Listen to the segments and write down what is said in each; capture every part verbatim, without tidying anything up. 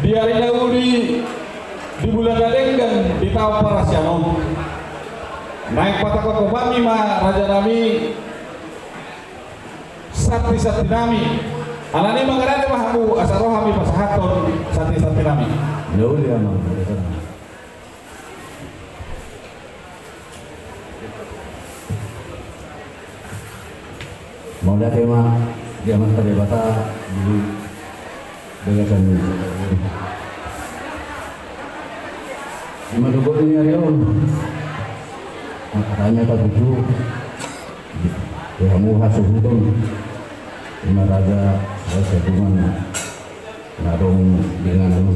Di ari na uli, di bulan na denggan, di taon parasian on, naeng patangkashon hami ma raja nami, santi-santi nami. Alani i mangarade ma hamu asa ro hami pasahathon santi-santi nami. Na uli, amang. Mauliate ma di Amanta Debata di bagasan ni. Ima dohot ni ari on, makanya tatuju di hamu hasuhuton, ima raja, sai satungan na adong di inganan.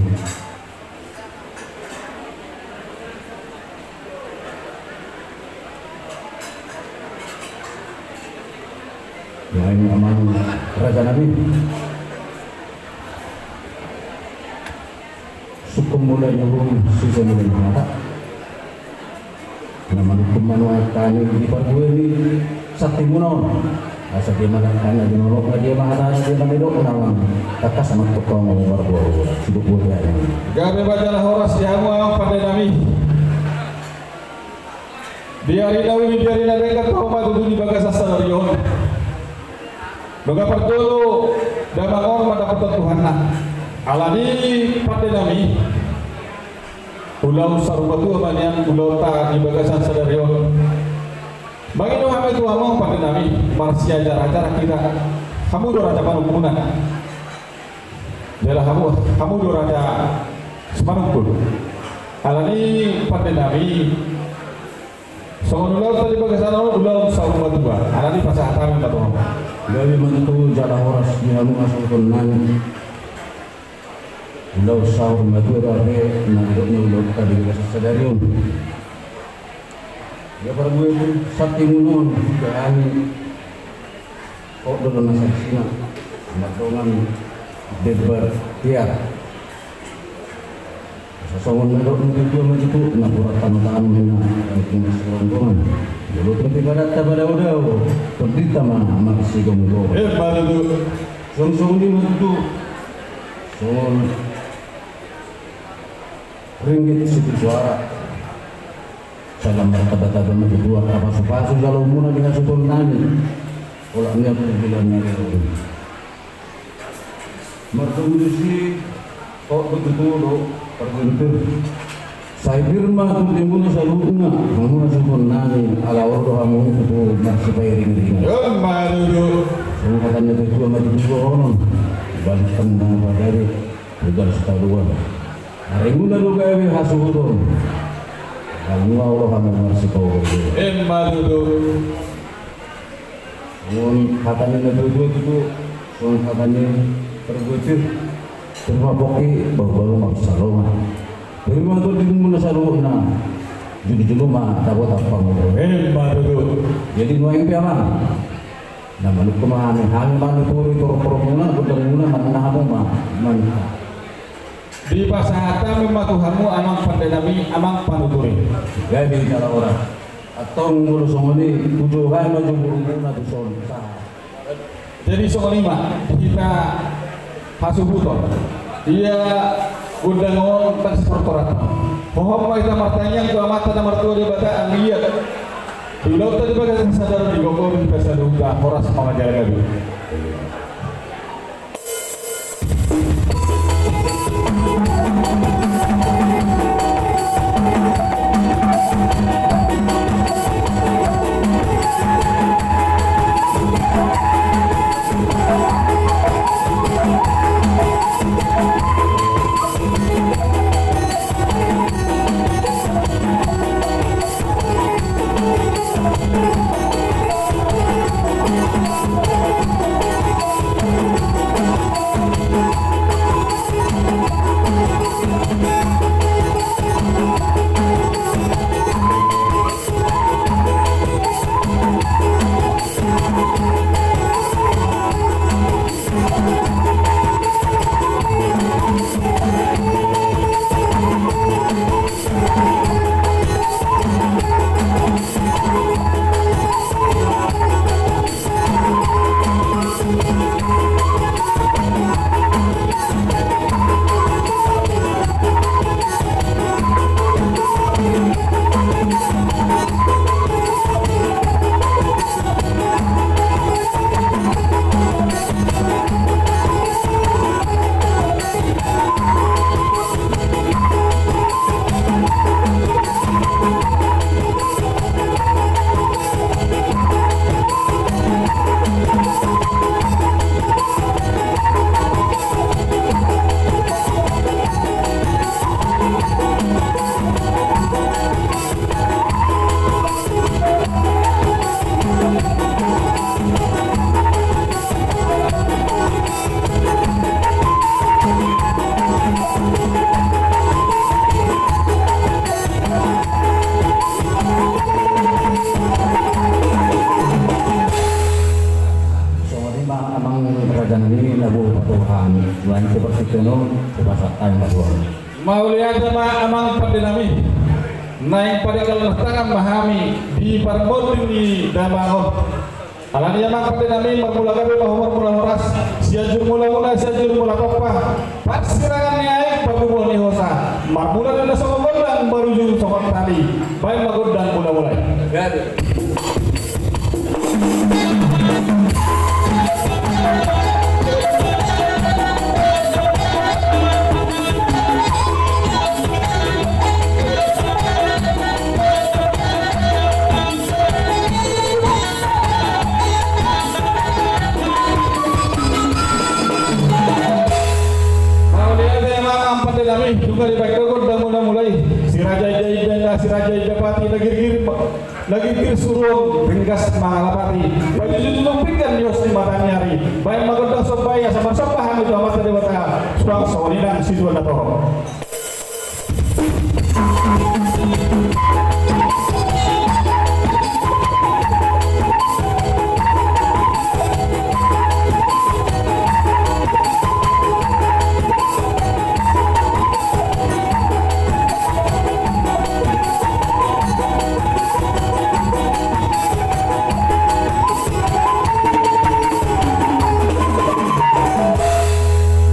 Naeng, amang raja nami, sungkun mulai ni uhum, sisa mulai ni hata. Na manungkun ma nuaeng hami di parbue ni santimuna on. Asa dia ma hata na dinolok, na dia ma hata na dia ma nidok na, amang. Tangkas ma tongtong, amang, parbue, sidok boti hami. Gabe ma jala horas di hamu, amang pande nami. Di ari na uli, di ari na denggan, tong ma tutu di bagasan sadari on. Nunga parjolo damang on mandapothon Tuhanna. Alani i pande nami, ulaon saur matua ma nian ulaonta di bagasan sadari on. Mangido hami tu hamu, amang pande nami, marsiajar-ajar hita. Hamu do raja panungkunan. Jala hamu, hamu do raja simanungkun. Alani i pande nami, songon ulaonta di bagasan on, ulaon saur matua. Alani i pasahat hami ma tu hamu. Gabe ma tutu jala horas di hamu hasuhuton nami. Ulaon saur matua do ate na nidok ni ulaonta di bagasan sadari on. Ia parbue ni santimuna on, hami, hot do na saksina, na dongan debat ia. Songon na nidok ni tutua ma tutu, napuran tano-tano ma na, na sirombongan. Jolo pe di badanta padao-dao, tondinta ma marsigomgoman. Emma tutu. Songon i ma tutu. Songon ringgit sitio suara. Salam martaba-taba ma tutu, angka pasu-pasu jaloonmuna di hasuhuton nami. Olat ni ampun bila ni ari on. Mardomu disi, hot do tutu do, pargontir. Sai pir ma tondimuna saluhutna, hamu hasuhuton nami, ala olo do hamu tutu marsipairing-iringan. Emma tutu. Songon hata ni natuatua ma tutu dohonon. Balik tengah pagari. Ugal sitaluan. Arimuna do gabe hasuhuton. Alai olo hamu marsipaolo. Emma tutu. Songon hata ni natuatua tutu, songon hata ni pargontir. Terima pongki, baru-baru ma salongan. Terima tondimuna saluhutna. Julu-julu ma tabo tampang. Emma tutu. Jadi nuaeng pe, amang. Na manungkun ma hami, hami manuturi torop-toropmuna, gondangmuna, manang hamu ma, manungkun. Dipasahat hami ma tu hamu, amang pande nami, amang panuturi. Gabe jala horas. Antong molo songon i, hujou hami ma jumurumuna tu son. Jadi songon i ma hita hasuhuton. Ia gondang on tangkas tortoran. Hohom ma hita martangiang tu Amanta na martua Debata, anggiat tu ulaonta di bagasan sadari on digomgomi hita saluhutna, horas ma jala gabe. Raja nami na boi patupaon, nuaeng seperti itu, no, sepasak aing matuang. Mauliate ma amang pande nami. Naeng padenggan las tangan ma hami di parmonding ni damang on. Alani i amang pande nami, marmula gabe ma ho marmula horas, Sianjur Mula Mula, Sianjur Mula Tompa, parsirangan ni aek, parbubuhan ni hosa, marmula denda songon gondang, marujung songon tali, baen ma gondang mula mula i. Mauliate ma amang pande nami, nunga dibaen gondang mula mula i, si Raja Inda Inda, si Raja Inda Pati, na girgir, na girgir suruon, ringgas mangalapati, pajuju-juju pinggan di hos ni mata ni ari, baen ma gondang somba i, asa marsomba hami tu Amanta Debata, suang songon i nang situan na torop.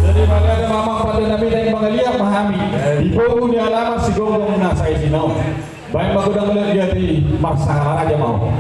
Jadi, mauliate ma amang pande nami, naeng mangaliat ma hami di pogu ni alaman Sigonggong na saisi na on. Baen ma gondang mauliate, marsangkap raja ma on.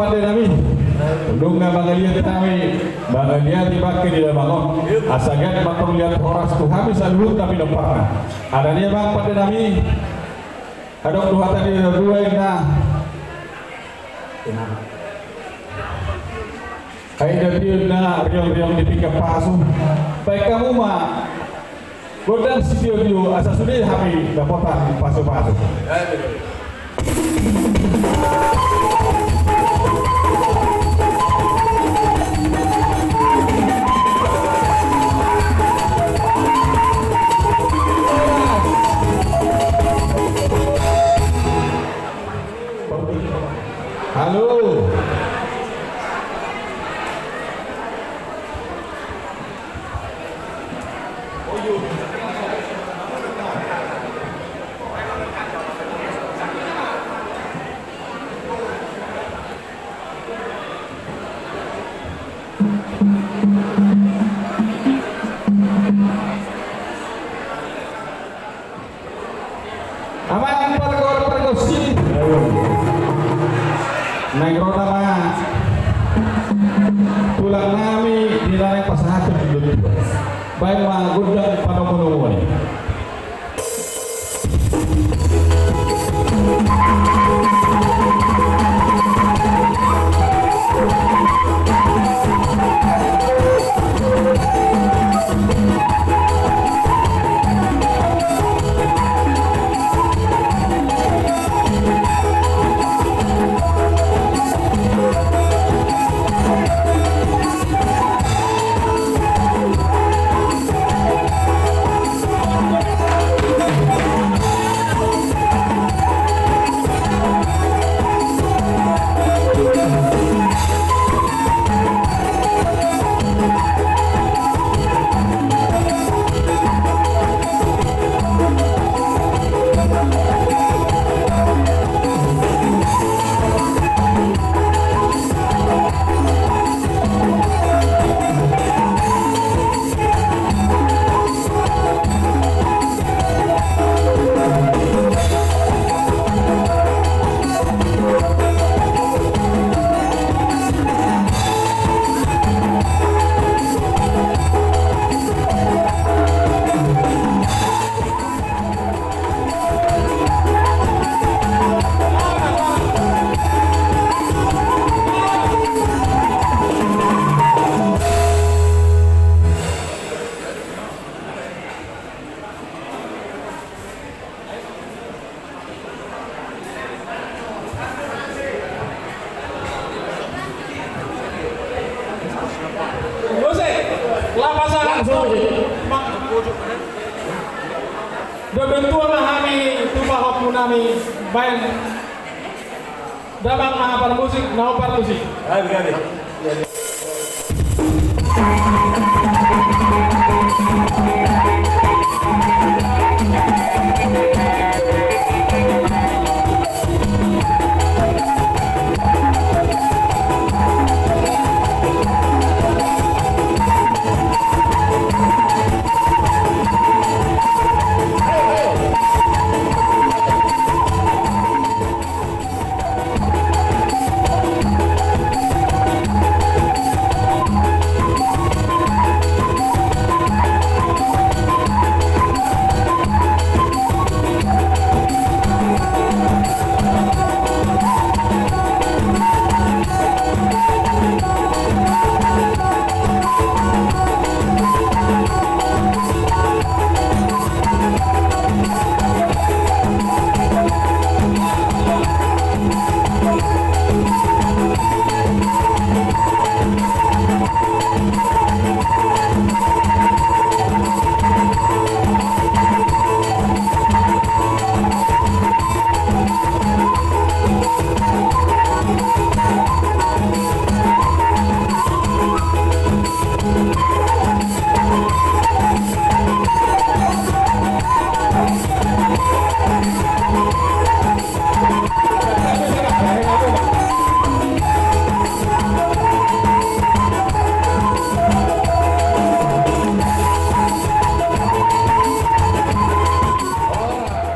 Pande nami, nunga mangaliat hami, mangaliat i bangke di damang on. Asa giat ma antong liat horas tu hami saluhutna pinomparna. Alani i amang pande nami, adong do hata ni na dua inna. Ai da bion na riong-riong di pinggan pasu. Baen hamu ma gondang sitio-tio asa sude hami dapotan pasu-pasu. Halo. Amang pargor pargonsi. Naeng ro nama tulang nami di na naeng pasahathon di tua. Baen ma gondang panomu-nomuan i. Lapasan. Langsung. Dohot tua ma hami tu pahompu nami baen. Damang ma parmusik, na parmusik.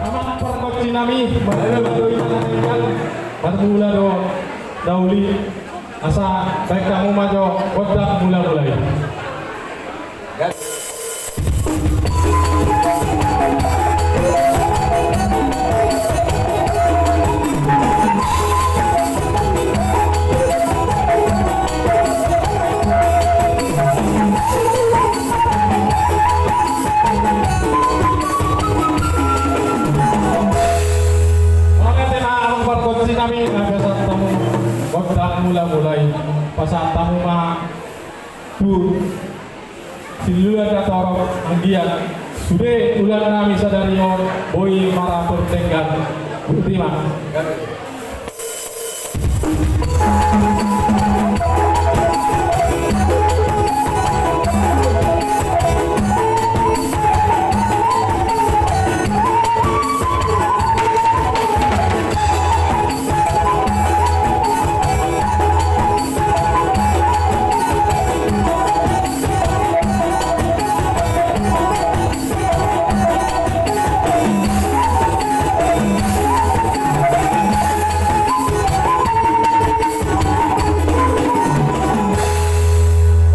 Amang pargonsi nami, marmula do. Dauli, asa baen hamu ma jo gondang mula-mula i. Oke, tema amang pargonsi nami, na pasahat hamu gondang mula-mula i, pasahat hamu ma tu siluan na torop, anggiat sude tulang nami sadari on boi maratur denggan. Bukti ma.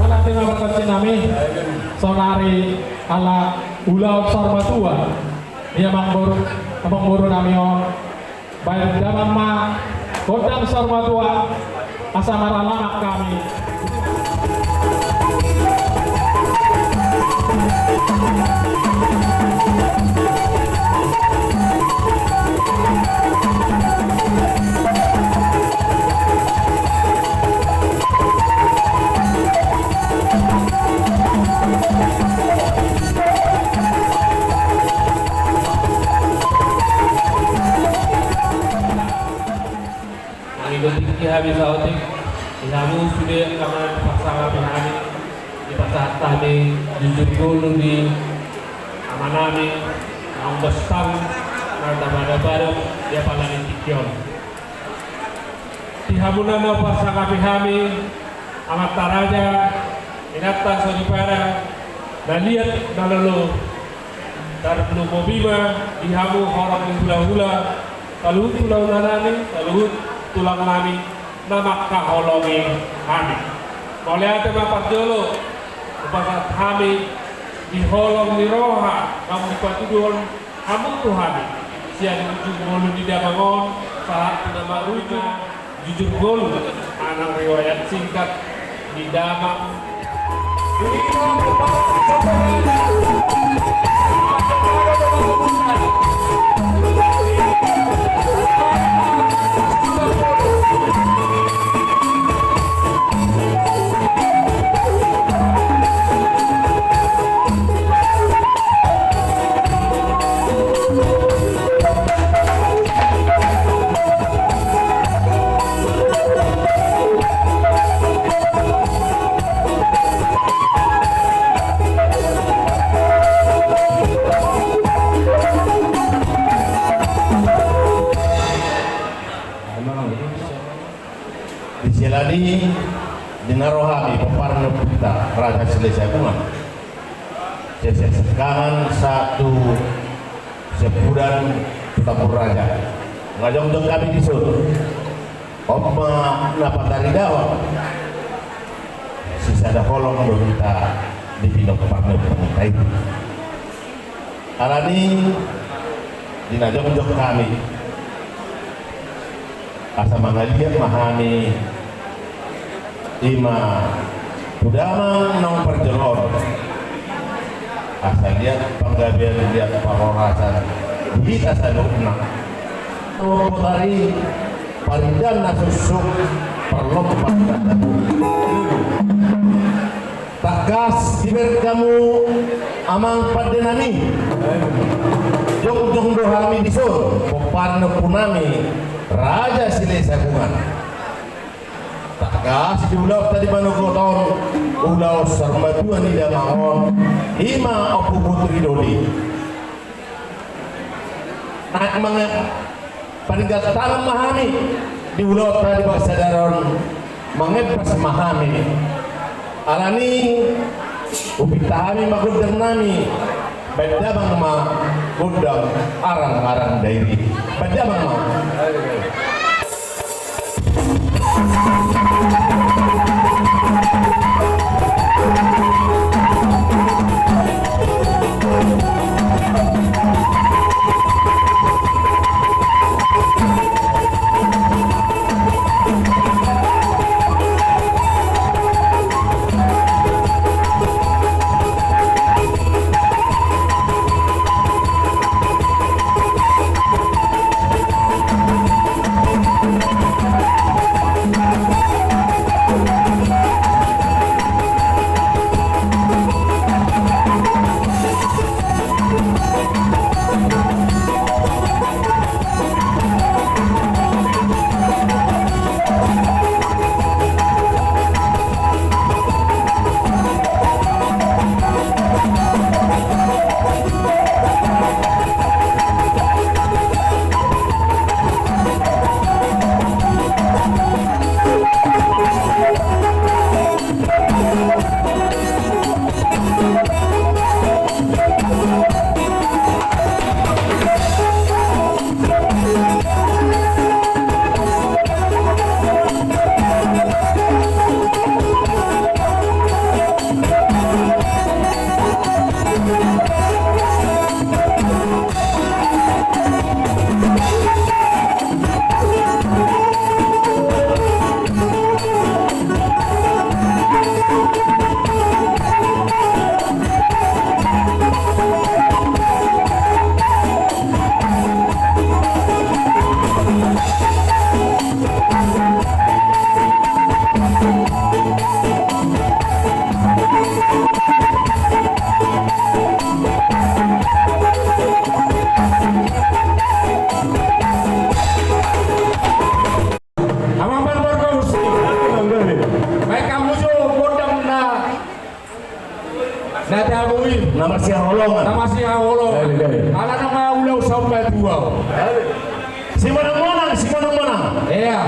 Manang tema pargonsi nami, saonari ala ulaon saur matua ni amangboru, amangboru nami on. Baen damang ma gondang saur matua, asa maralaman hami. Mangikuti hami saotik, di hamu sude angka na dipasangapi hami, dipasahat hami jujur ngolu di amanami, naung bostang, na tapadapado di apala ni tingki on. Di hamu na pasangapi hami, amanta raja, inanta soripada, na liat na lolo, tarlumobi ma di hamu horong ni hulahula, saluhut hulahulanami, saluhut tulangnami, na mangkaholongi hami. Mauliate ma parjolo hupasahat hami di holong ni roha naung dipatuduhon hamu tu hami sian jujur ngolu ni damang on, sahat tu na marujung jujur ngolu, manang riwayat singkat ni damang. Di siala ni i, di na ro hami pomparan ni ompunta Raja Silahisabungan, sian Siahaan Sangkangan sahat tu Siampudan tu Tambun Raja, nga jongjong hami dison. On ma na pataridahon, sisada holong do hita di pinompar ni ompunta i. Alani i, di na jongjong hami, asa mangaliat ma hami, i ma tu damang naung parjolo on, asa liat panggabean, liat parhorasan di hita saluhutna. Botari, parindaan na suksuk, parlompan na tabo. Tangkas dibereng hamu amang pandenami. Jongjong do hami dison pomparan ni ompunami Raja Silahisabungan. Tangkas di ulaonta di manogot on, ulaon saur matua ni damang on, i ma Ompu Putri Doli. Naeng mange-, paninggal tangan ma hami di ulaonta di bagasan sadari on, mangembas ma hami. Alani i, hupinta hami ma gondangnami, baen damang ma gondang Arang-arang Dairi. Baen damang ma. Amang Parmarga Gusti. Baik, hamu jo gondang na, na tabu i. Na masihaholongan. Na masihaholongan. Gabe, gabe. Ala nunga ulaon saur matua. Gabe. Simonang-monang, simonang-monang. Iya.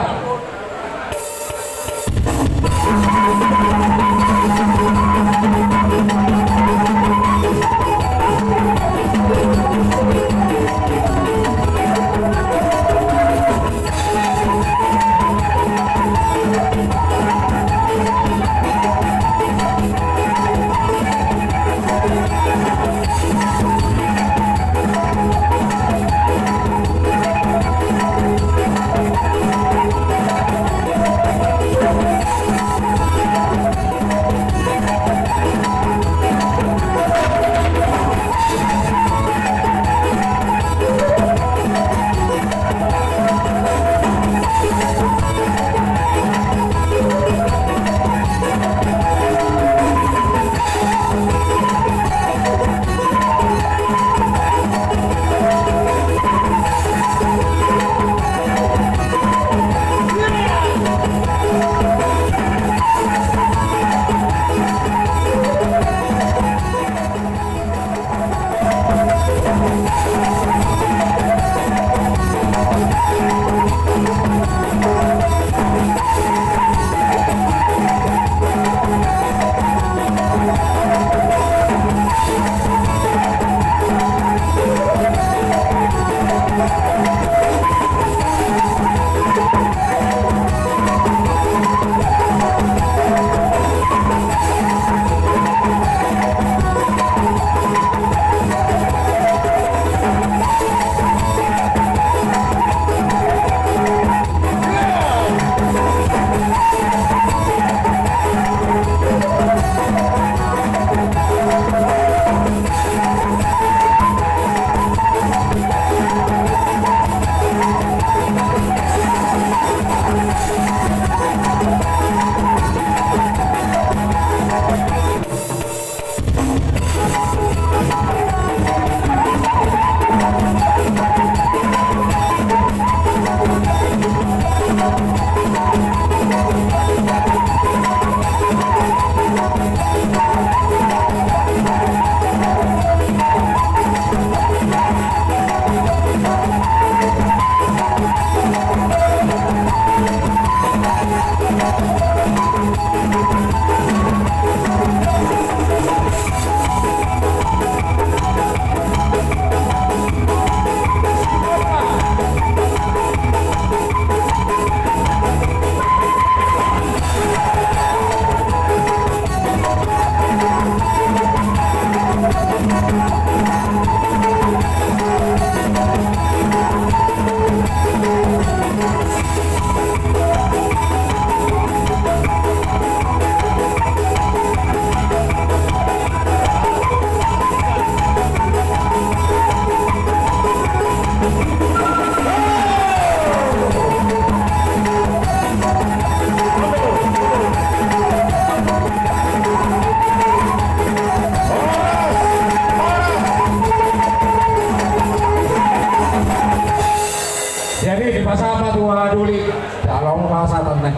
Jadi dipasapa tu Duli, tolong pasapa ne.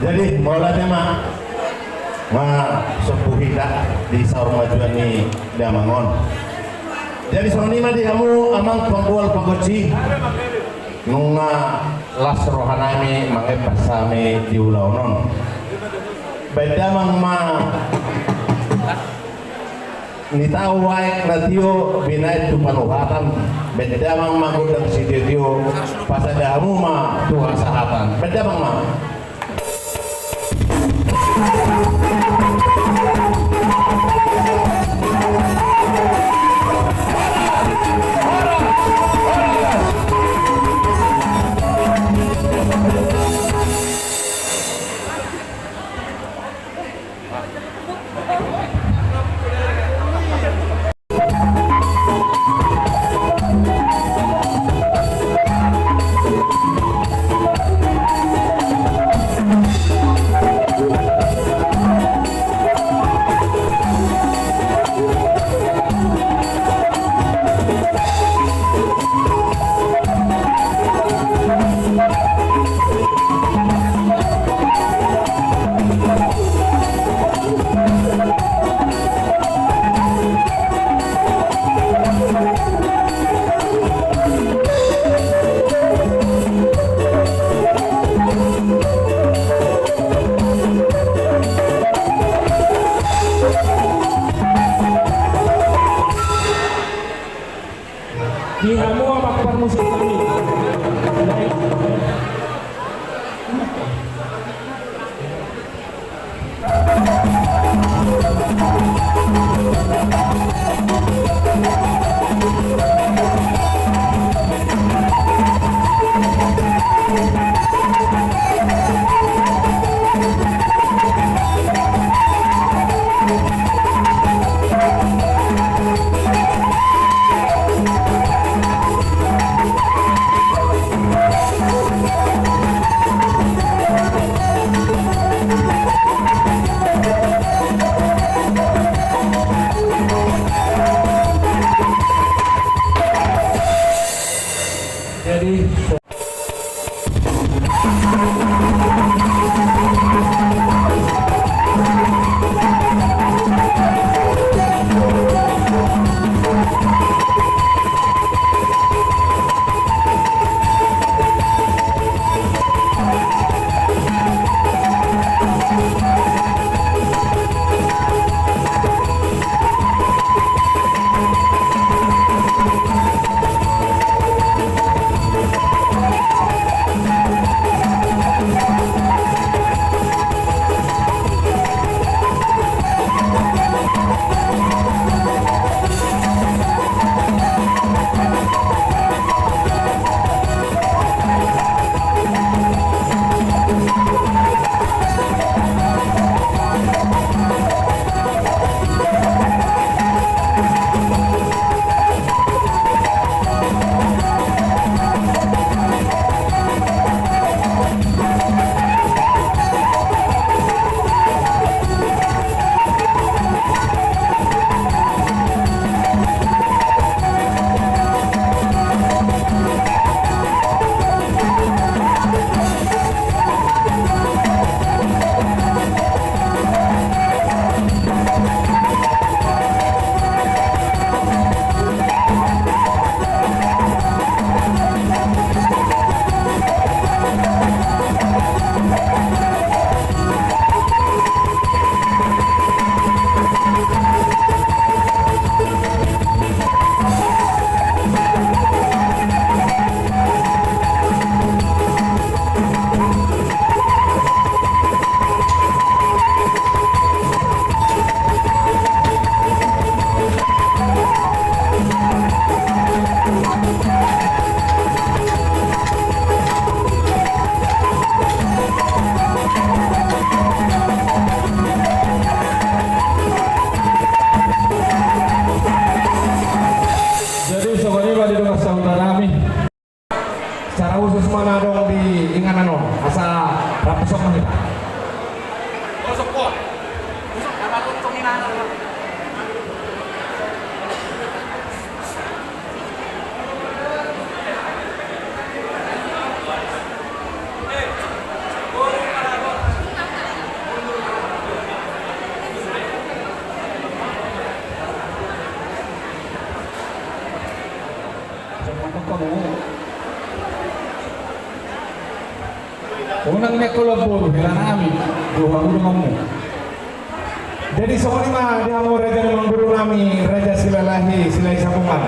Jadi mauliate ma, ma sombu hita di saur matua ni damang on. Jadi songon i ma di hamu amang panggual pangonsi, nunga las rohanami mangempas hami di ulaon on. Baen damang ma. Nitau aek na tio binaen tu panuhatan, baen damang ma gondang sitiotio, pasada hamu ma tu hasahatan. Baen damang ma. Di hamu amang parmusik nami. Jadi Jadi songon i ma di dongan sahuta nami. Secara khusus ma na adong di inganan on asa rap songoni. Unang nian ho lamboru, hela nami, dohot hamu donganmu. Jadi songon i ma di hamu raja ni amangboru nami, Raja Silalahi Silahisabungan.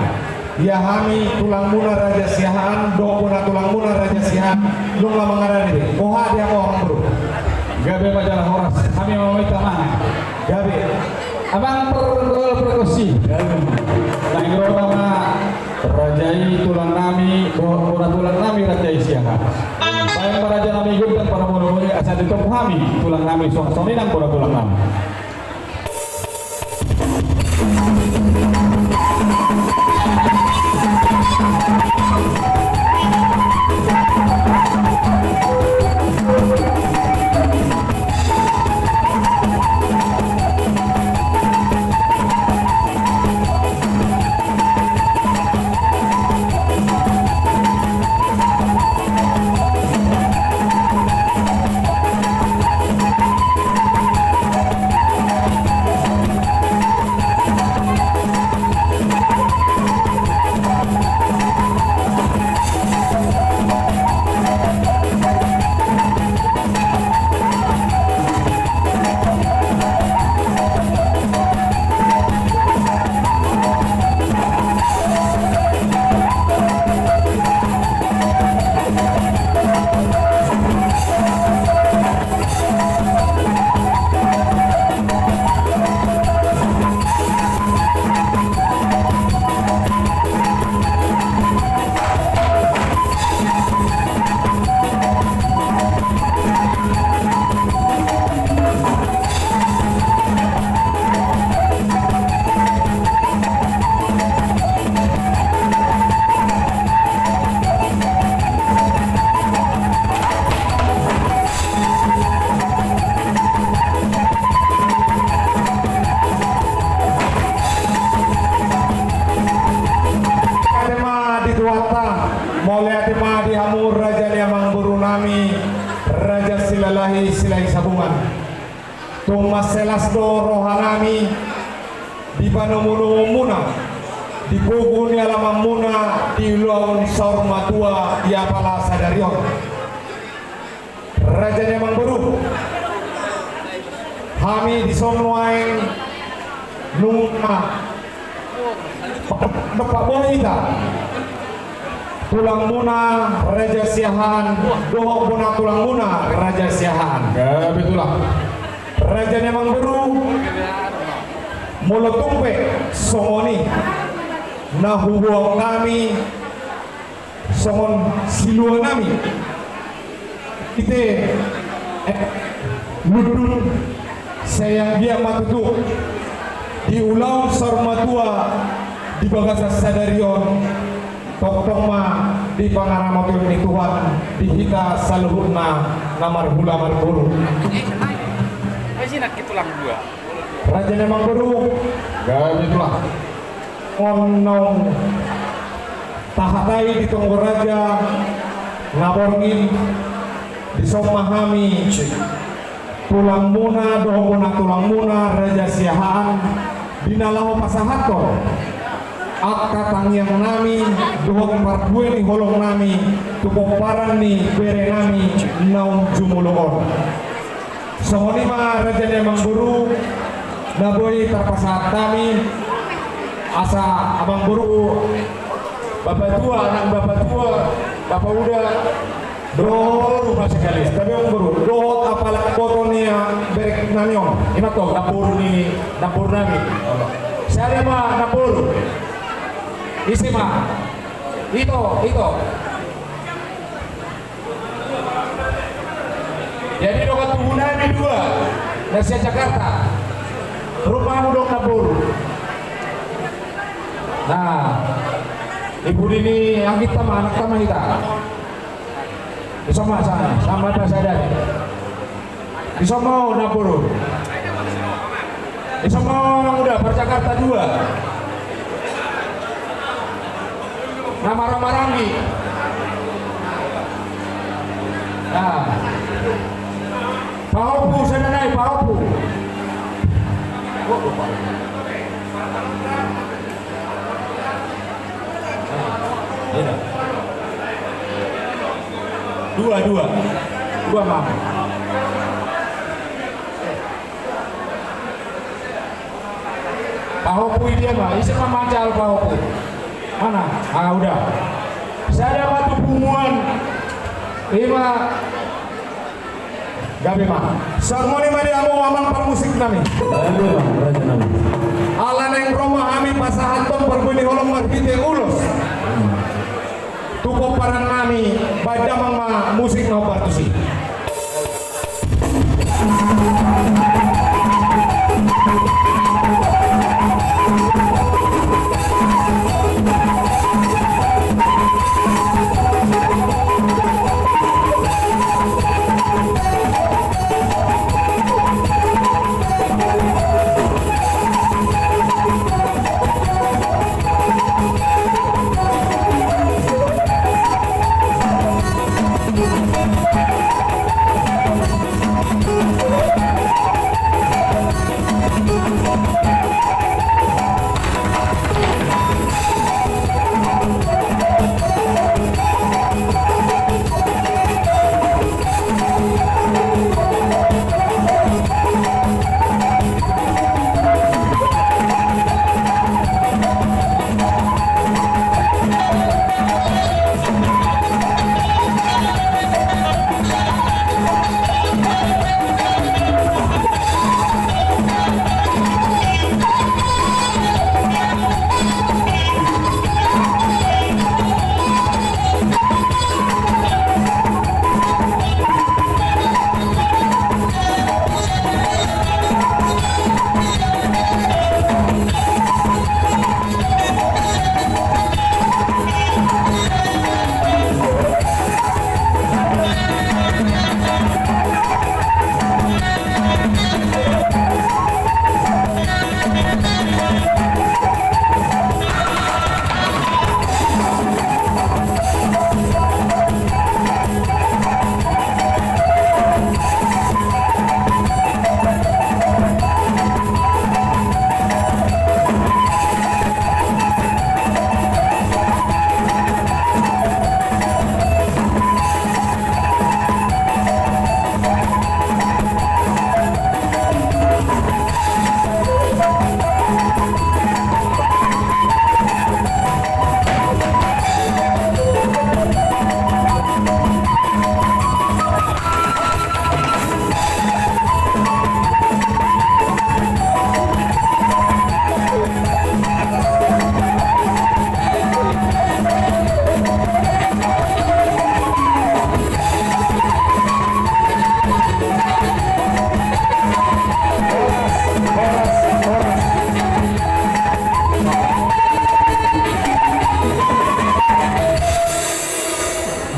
Ia hami tulangmuna Raja Siahaan dohot bona tulangmuna Raja Siahaan, nunga mangarani be. Boha di hamu amangboru? Gabe ma jala horas, hami ma mamita mangan. Gabe. Amang per-, perkosi. Gabe. Naeng ro ma raja i tulang nami, bo-, bona tulang nami Raja i Siahaan. Baen ma raja nami gondang parboru-boru i asa ditop hami tulang nami suang songon i nang bona tulang nami. Ate ma di Tuhanta, mauliate ma di hamu raja ni amangboru nami, Raja Silalahi Silahisabungan. Tung mansai las do roha nami di panomunomu muna, di pogu ni alaman muna, di ulaon saur matua di apala sadari on. Raja ni amangboru, hami dison nuaeng nunga dompak boha hita, tulang muna Raja Siahaan dohot bona tulang muna Raja Siahaan. Gabe tulang. Raja ni amangboru, molo tung pe songon i na huboan hami songon silua nami, ite, eh, lundun sai anggiat ma tutu di ulaon saur matua di bagasan sadari on, tongtong ma dipangaramotion ni Tuhan di hita saluhutna na marhula marboru. Raja ni amangboru, gabe tulang. Songon naung tahatai di tonggo raja na borngin, dison ma hami tulang muna dohot bona tulang muna Raja Siahaan di na laho pasahathon angka tangiang nami dohot parbue ni holong nami tu pomparan ni bere nami naung jumolo on. Songon i ma raja ni amangboru na boi tarpasahat hami, asa amangboru, bapatua, nang bapatua, bapauda, dohot boru ma sekali. Tabi amangboru, dohot apala boto ni, ah, berek nami on. Ima tong, namboru ni, namboru nami. Sada ma namboru. Ise ma. Ito, ito. Jadi dongan tubu nami dua na sian Jakarta. Rumahmu dong namboru. Nah, ibu nini anggita ma, anakta ma hita. Dison ma, sa-, sama apa sadari. Dison ma namboru. Dison ma amang uda, par Jakarta dua. Na marhahamaranggi. Nah. Pahompu sada nai, pahompu. Dua, dua. Dua ma. Pahompu i dia ma, ise ma manjalo pahompu. Mana? Ah, udah. Sada ma tu punguan. Ima. Gabe ma. Songon i ma di hamu amang parmusik nami. Gabe ma, raja nami. Ala naeng ro ma hami pasahathon parbue ni holong marhite ulos tu pomparan nami, baen damang ma musik na hombar tusi.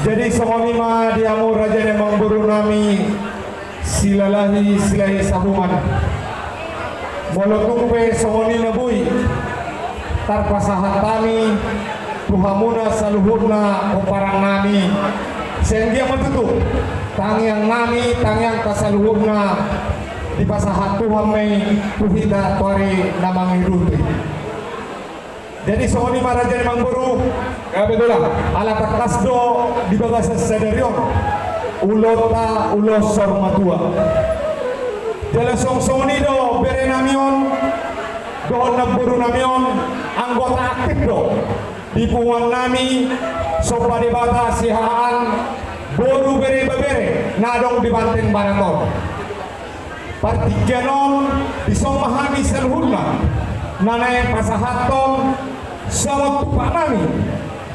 Jadi songon i ma di hamu raja ni amangboru nami, Silalahi Silahisabungan. Molo tung pe songon i na boi tarpasahat hami tu hamuna saluhutna pomparan nami, sai anggiat ma tutu tangiang nami, tangiangta saluhutna dipasahat Tuhan ma i tu hita tu ari na mangido i. Jadi songon i ma raja ni amangboru. Gabe tulang. Ala tangkas do di bagasan sadari on ulaonta ulos saur matua. Jala songon i do bere nami on dohot namboru nami on anggota aktif do di punguan nami Somba Debata Siahaan, boru bere ibebere na adong di Banteng Barat on. Partingkian on dison ma hami saluhutna na naeng pasahathon songon tumpak nami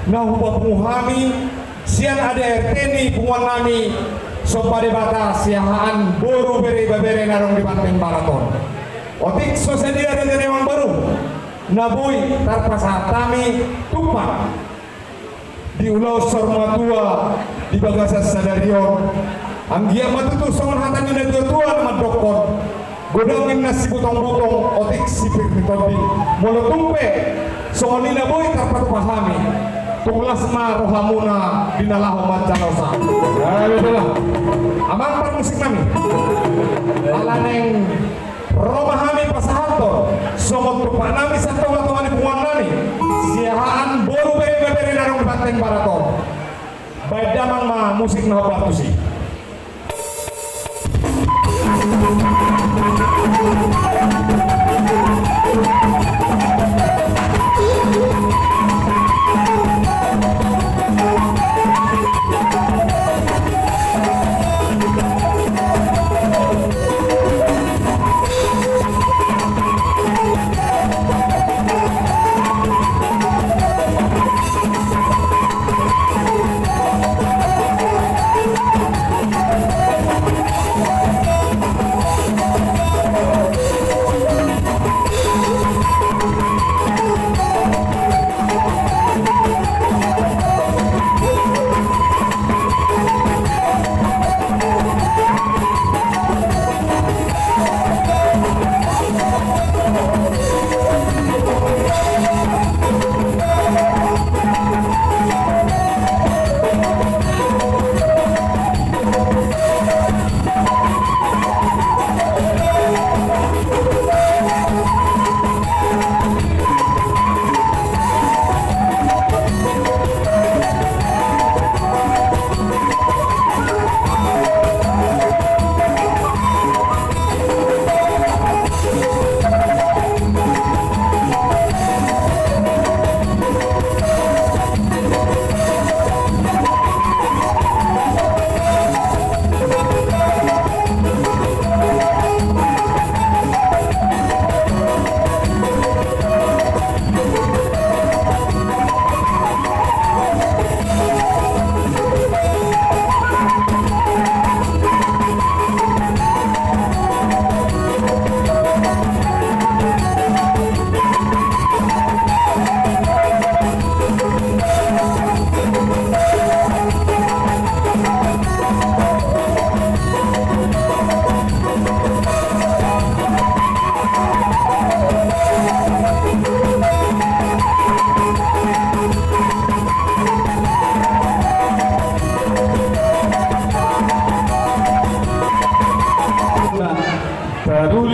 na hupapungu hami sian A D A R T ni punguan nami Somba Debata Siahaan, boru bere ibebere na adong di Banteng Barat on. Otik so sadia raja ni amangboru na boi tarpasahat hami tumpak di ulaon saur matua di bagasan sadari on. Anggiat ma tutu songon hata ni natuatua na mandokkon, godang ninna sibutongbutong, otik sipir ni tondi. Molo tung pe songon i na boi tarpatupa hami, tung las ma rohamuna di na laho manjalosa. Amang parmusik nami, ala naeng ro ma hami pasahathon songon tumpak nami sian tongatonga ni punguan nami Siahaan, boru bere ibebere na adong di Banteng Barat on. Baen damang ma musik na hombar tusi.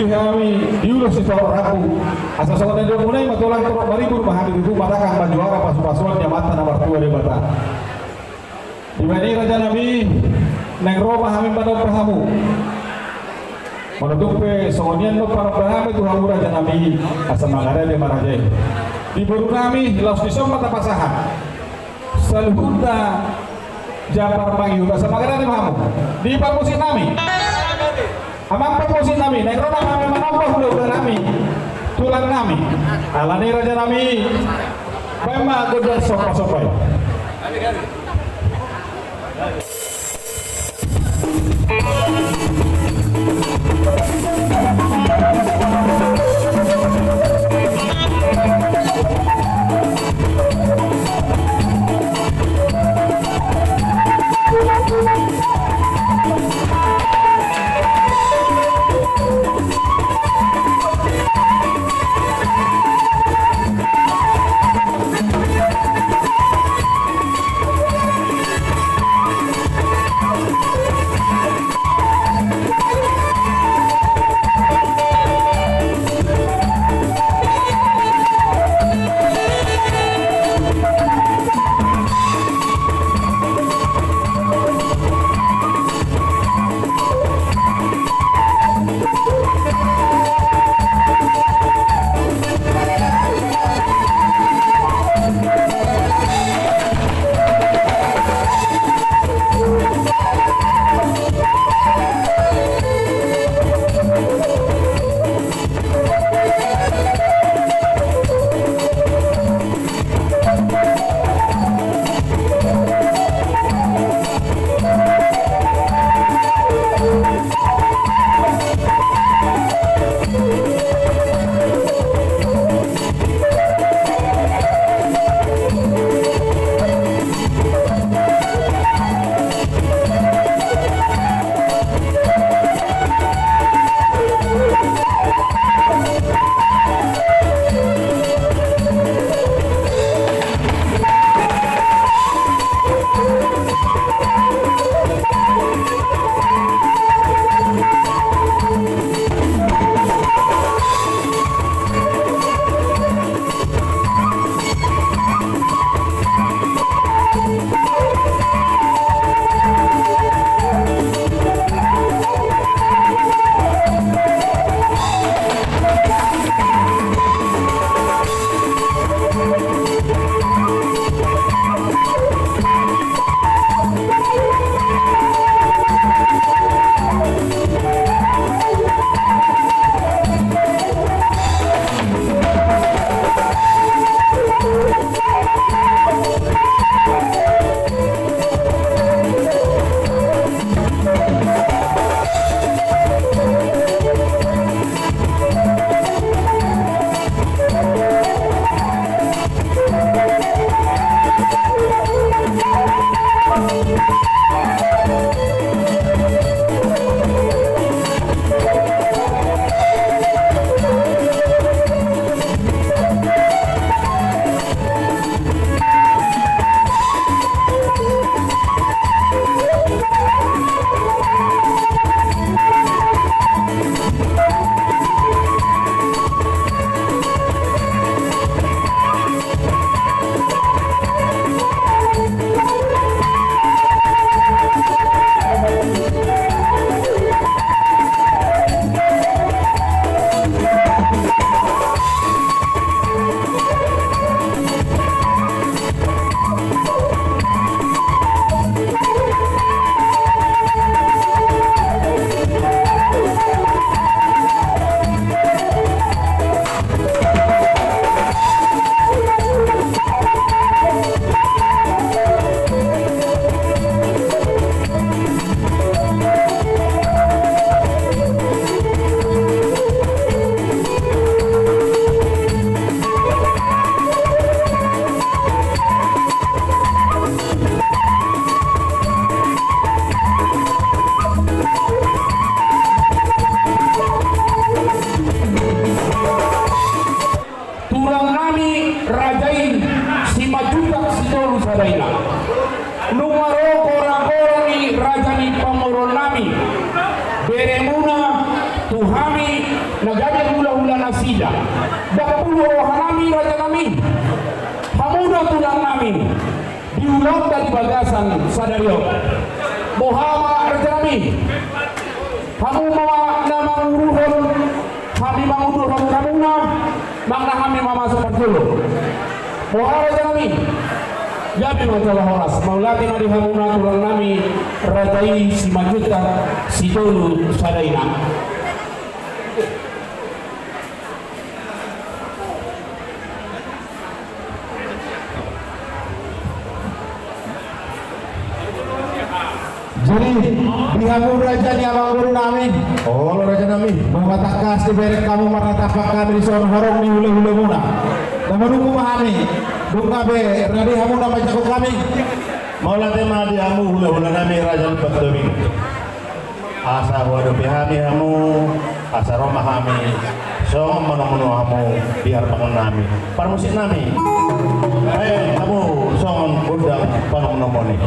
Hami di ulos ni saur rambu, asa songon na nidokmuna i ma, tulang torop maribur ma hami, tutu ma dangka ma juara pasupasuan ni Amanta na martua Debata. Dibahen i raja nami, naeng ro ma hami manomba hamu. Molo tung pe songon i annon panomba nami tu hamu raja nami, asa mangaradei ma raja i. Di boru nami, laos dison ma tapasahat saluhutna jambar mangihut, asa mangaradei ma hamu. Di parmusik nami, amang parmusik nami, naeng ro ma hami manomba hulahula nami, tulang nami. Alani raja nami, baen ma gondang sompasompa i. Ndang pulu rohanami rajanami, hamu do tulangnami, di ulaonta di bagasan sadari on. Boha ma rajanami, hamu ma na manguduhon, hami manguduhon hamuna, manang hami ma masuk parjolo. Boha rajanami, gabe ma jala horas, mauliate ma di hamuna tulangnami, raja i Simanjuntak Sitolu Sadaina. Jadi, di hamu raja ni amangborunami, olo rajanami, boha ma tangkas dibereng hamu marnatampak hami dison horong ni hulehulemuna. Na manungkun ma hami, dung gabe rade hamuna manjangkon hami. Mauliate ma di hamu hulehulenami raja ni Pantobing. Asa huadopi hami hamu, asa ro ma hami songon manomunomu hamu di harpangonnami. Parmusiknami, baen hamu songon gondang panomunomuon i.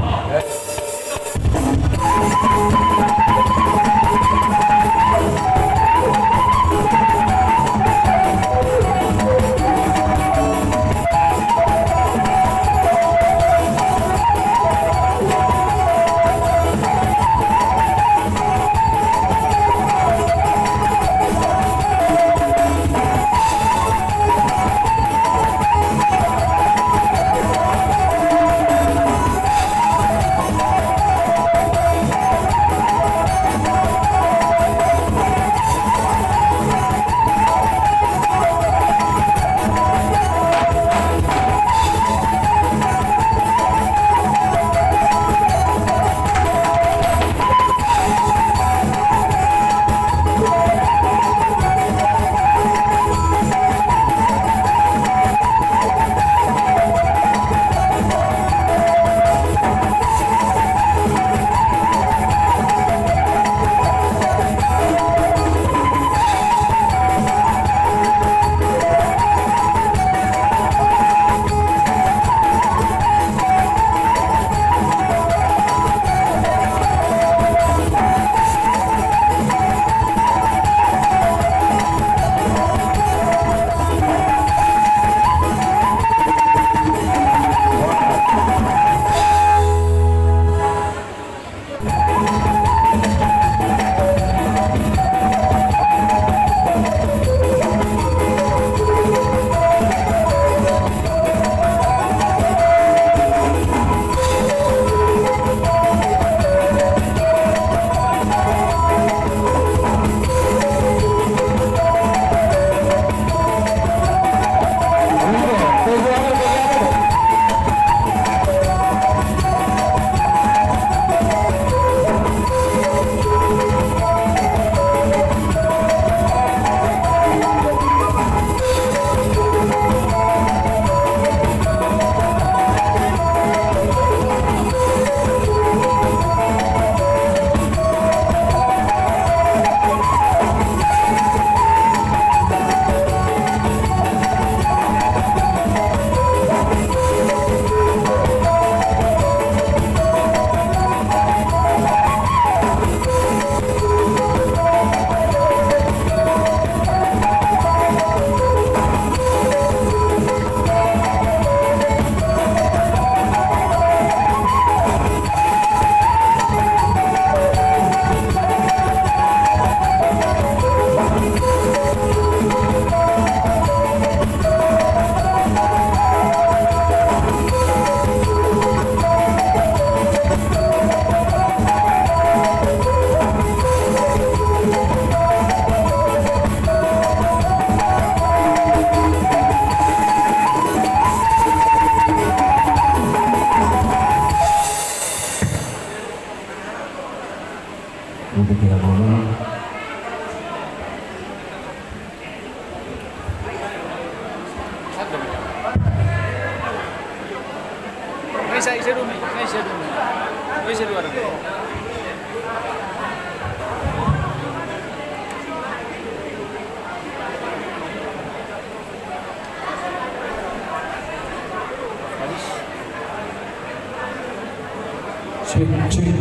Cek, cek.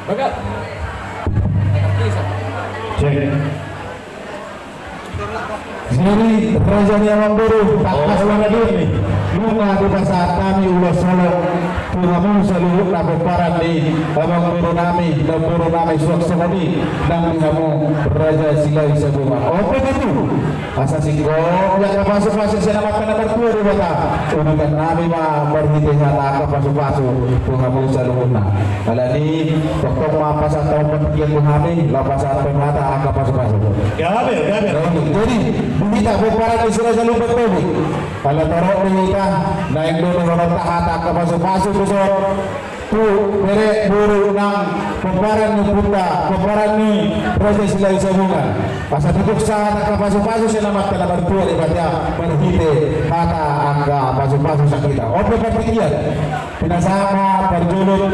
Baga. Cek. Jadi, raja ni amangboru, tangkas ma na diri. Nunga dipasahat hami ulos holong tu hamu saluhutna pomparan ni amangboru nami, namboru nami suang songon i nang di hamu Raja Silahi Sabungan. On pe tutu, asa singkop angka pasupasu sian Amanta na martua Debata, udutan nami ma marhite hata angka pasupasu tu hamu saluhutna. Alani, tongtong ma pasahat hamu partingkian tu hami, laho pasahat hamu hata angka pasupasu. Gabe, gabe. Jadi, di hita pomparan ni si Raja Lumban Tobing, ala torop do hita naeng dohonon hata angka pasupasu tu son, tu bere, boru nang pomparan ni ompunta, pomparan ni Raja Silahi Sabungan. Asa tutu sahat angka pasupasu sian Amanta na martua Debata marhite hata angka pasupasu sian hita. On pe partingkian. Pinasahat ma parjolo.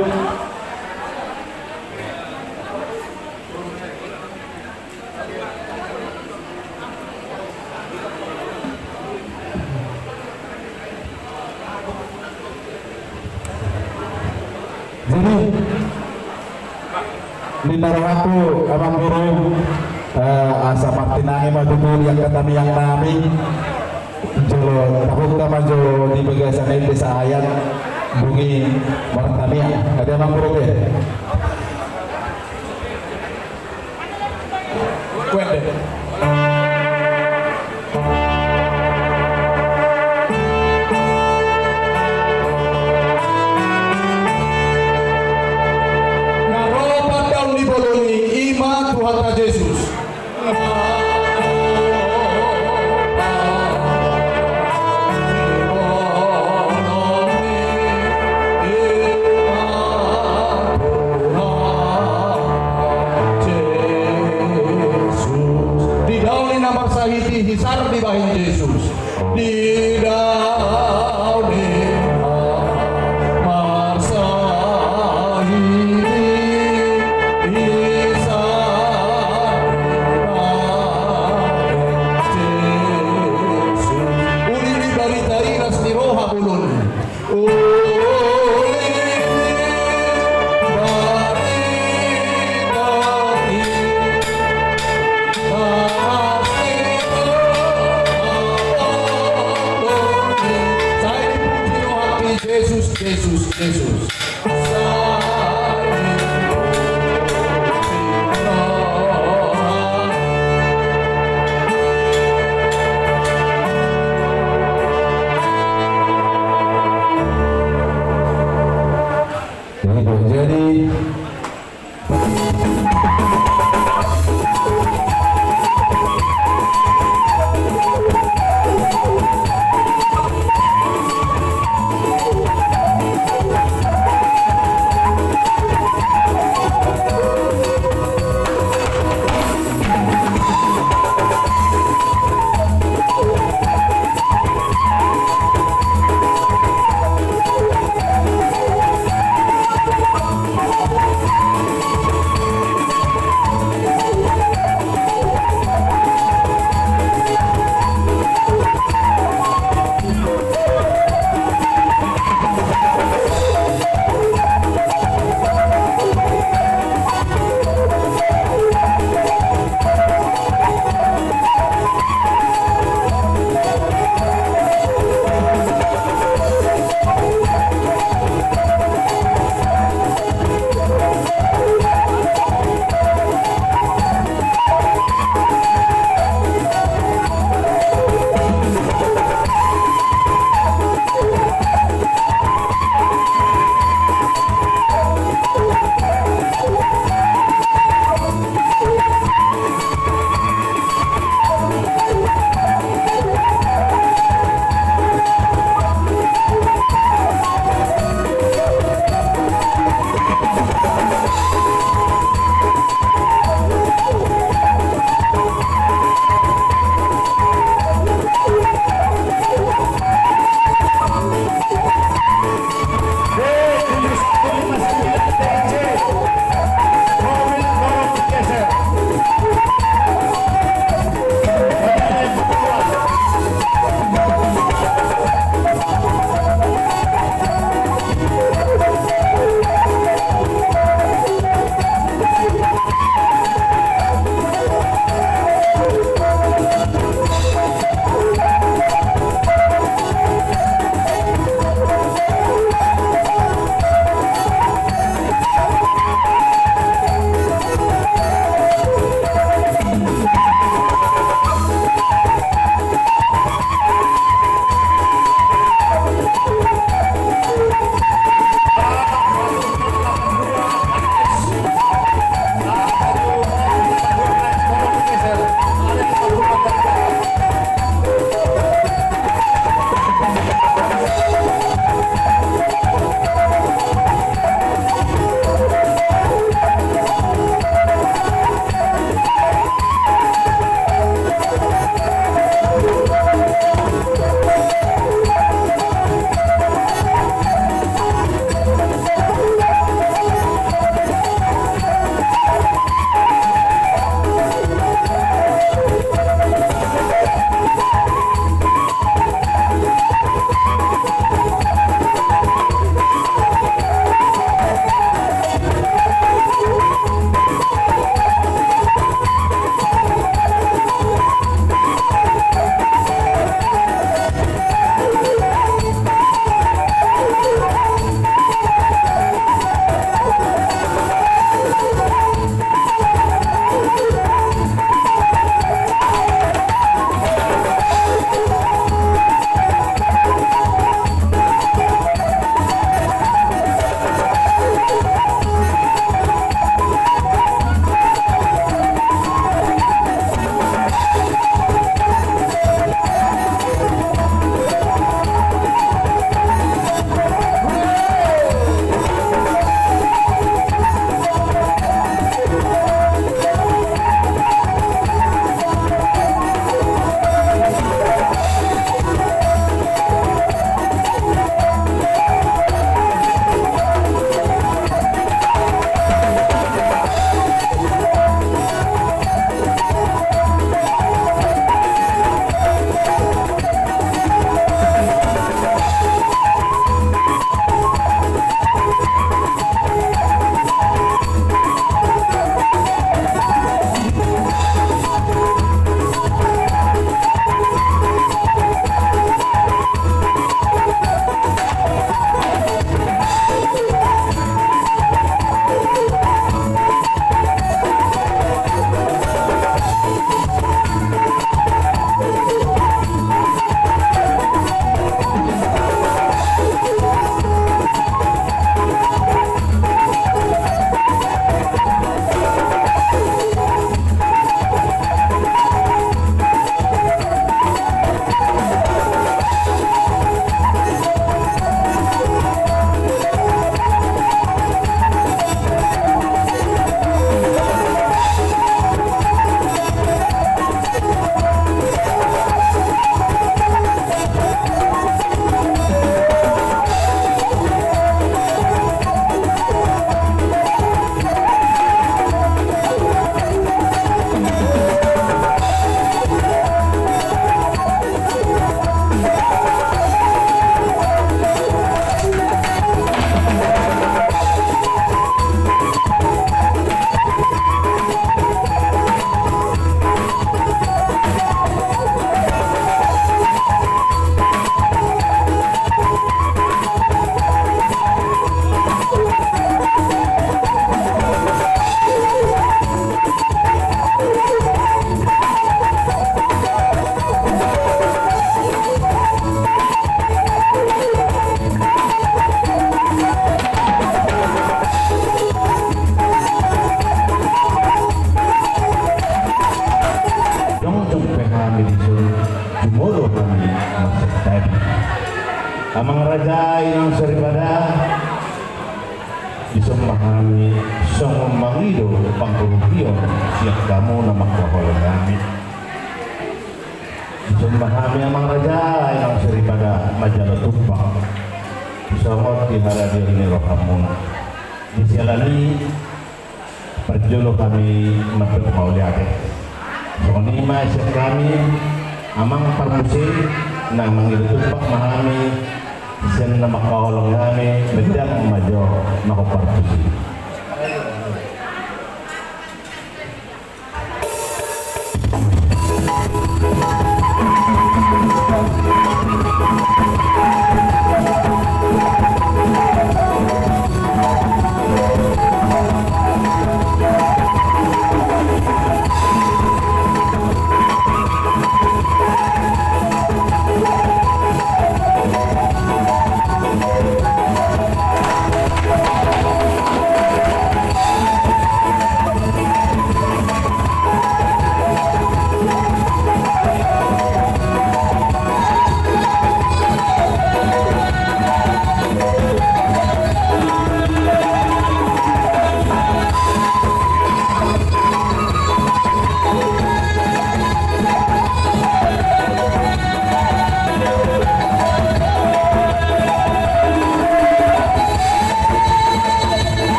Jadi, ninna rohangku, amangboru, eh, asa martinangi ma tutu di angka tamiang nami. Jolo tabuka ma jo di bagasan ende sahat, dung i martamiang. Ate amangboru, oke. Kuende. Na ro pandaon ni bolon i, i ma Tuhanta Jesus. Di daon ni na marsahit i hisar dibahen Jesus. Di daon ni na marsahit i hisar dibahen Jesus. Uli ni barita i las ni roha bolon i. Jesus, Jesus, Jesus. Jadi, Songon mangido pangkurupion sian hamu na mangkaholongi hami. Dison ma hami amang raja, inang soripada manjalo tumpak. Songon di haradeon ni rohamuna. Di siala ni i parjolo hami mandok mauliate. Songon i ma sian hami amang parmusik, na mangido tumpak ma hami sian na mangkaholongi hami, mendang ma jo na ho parmusik.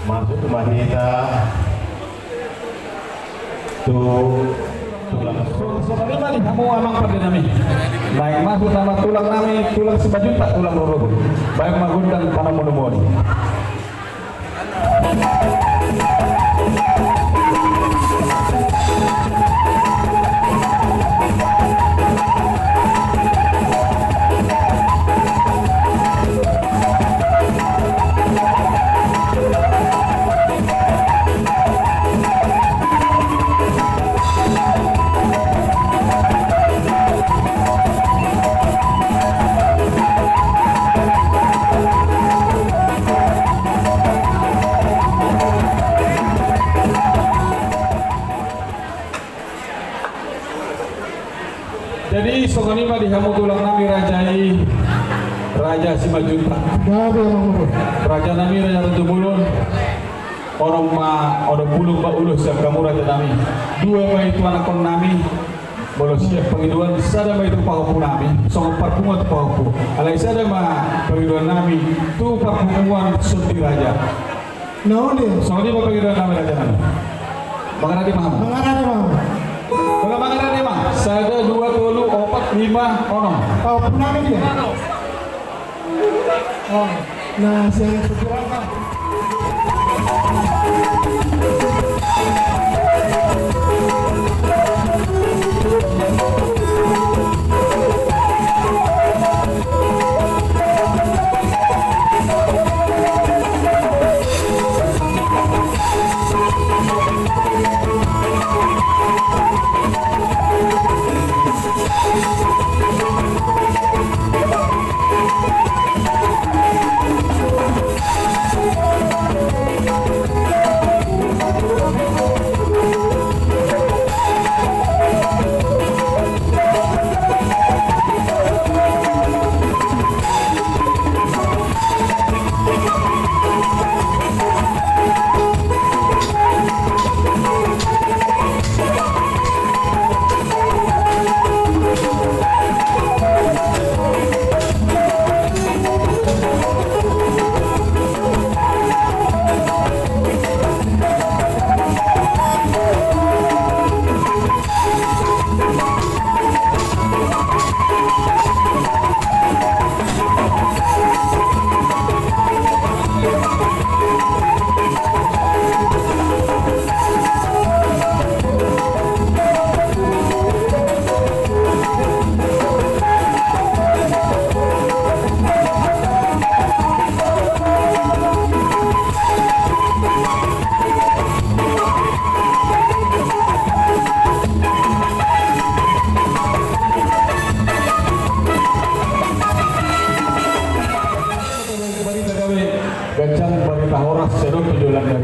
Masuk ma hita tu tulang. Songon i ma di hamu amang pande nami. Naeng masuk nama tulang nami, tulang Simanjuntak, tulang rorobot. Baen ma gondang panamonuon. Jadi songon i ma di hamu tulang nami raja i, Raja Simanjuntak. Gabe, Amang. Raja nami, Raja Tanjung Bolon. Onom ma, onom pulu ma ulos sian hamu raja nami. Dua ma i tu anakkon nami. Molo sian pangidoan, sada ma i tu pahompu nami, songon parpunguan tu pahompu. Alai sada ma pangidoan nami tu parpunguan Sondi Raja. Nauli. Songon i ma pangidoan nami raja nami. Mangarade ma hamu. Mangarade ma hamu. Molo mangarade ma. Sada, dua, tolu, opat, lima, onom. Pahompu nami dia. Oh, na sian Sondi Raja.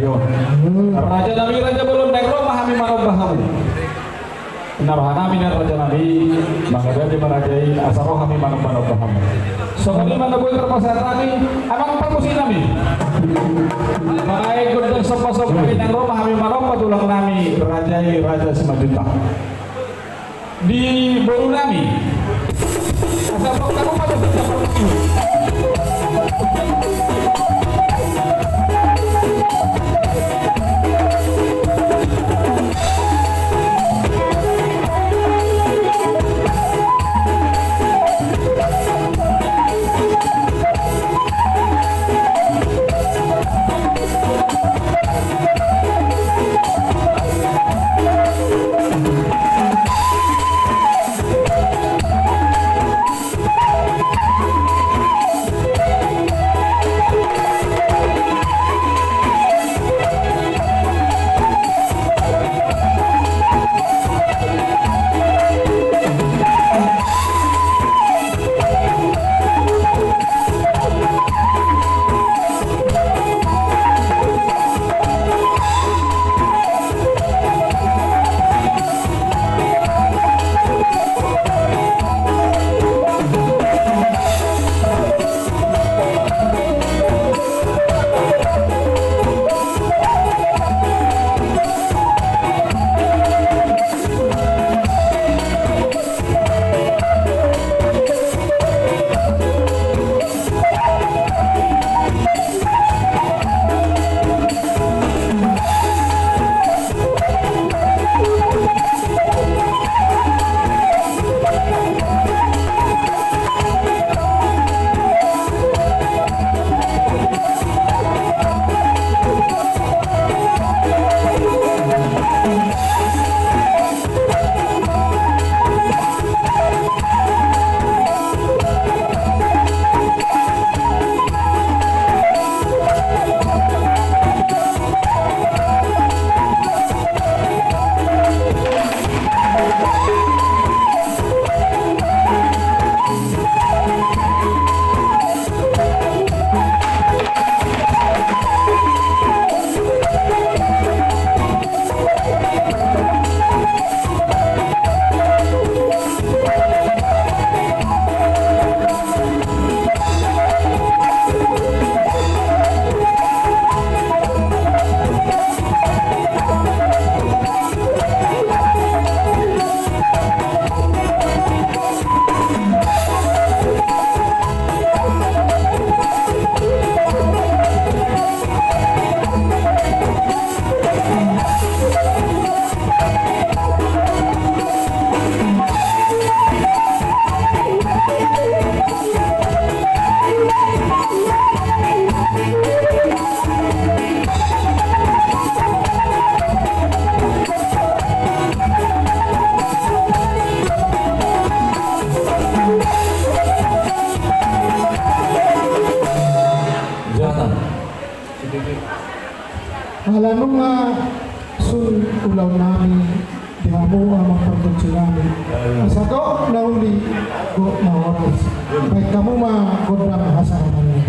Raja nami, raja bolon, naeng ro ma hami manomba hamu. Na roha nami, na raja nami, mangada di marajai, asa ro hami manomba-nomba hamu. Songon i ma na boi parpasahaton nami, amang parmusik nami. Baen gondang somba-somba i, naeng ro ma hami manomba tulang nami, raja i, Raja Simanjuntak. Di boru nami. Asa bokta ko pada bisa pergi. Ala nunga sun ulaon nami di hamu amang pargonsi nami. Asa gok na uli, gok na horas. Baen hamu ma gondang hasahatan i.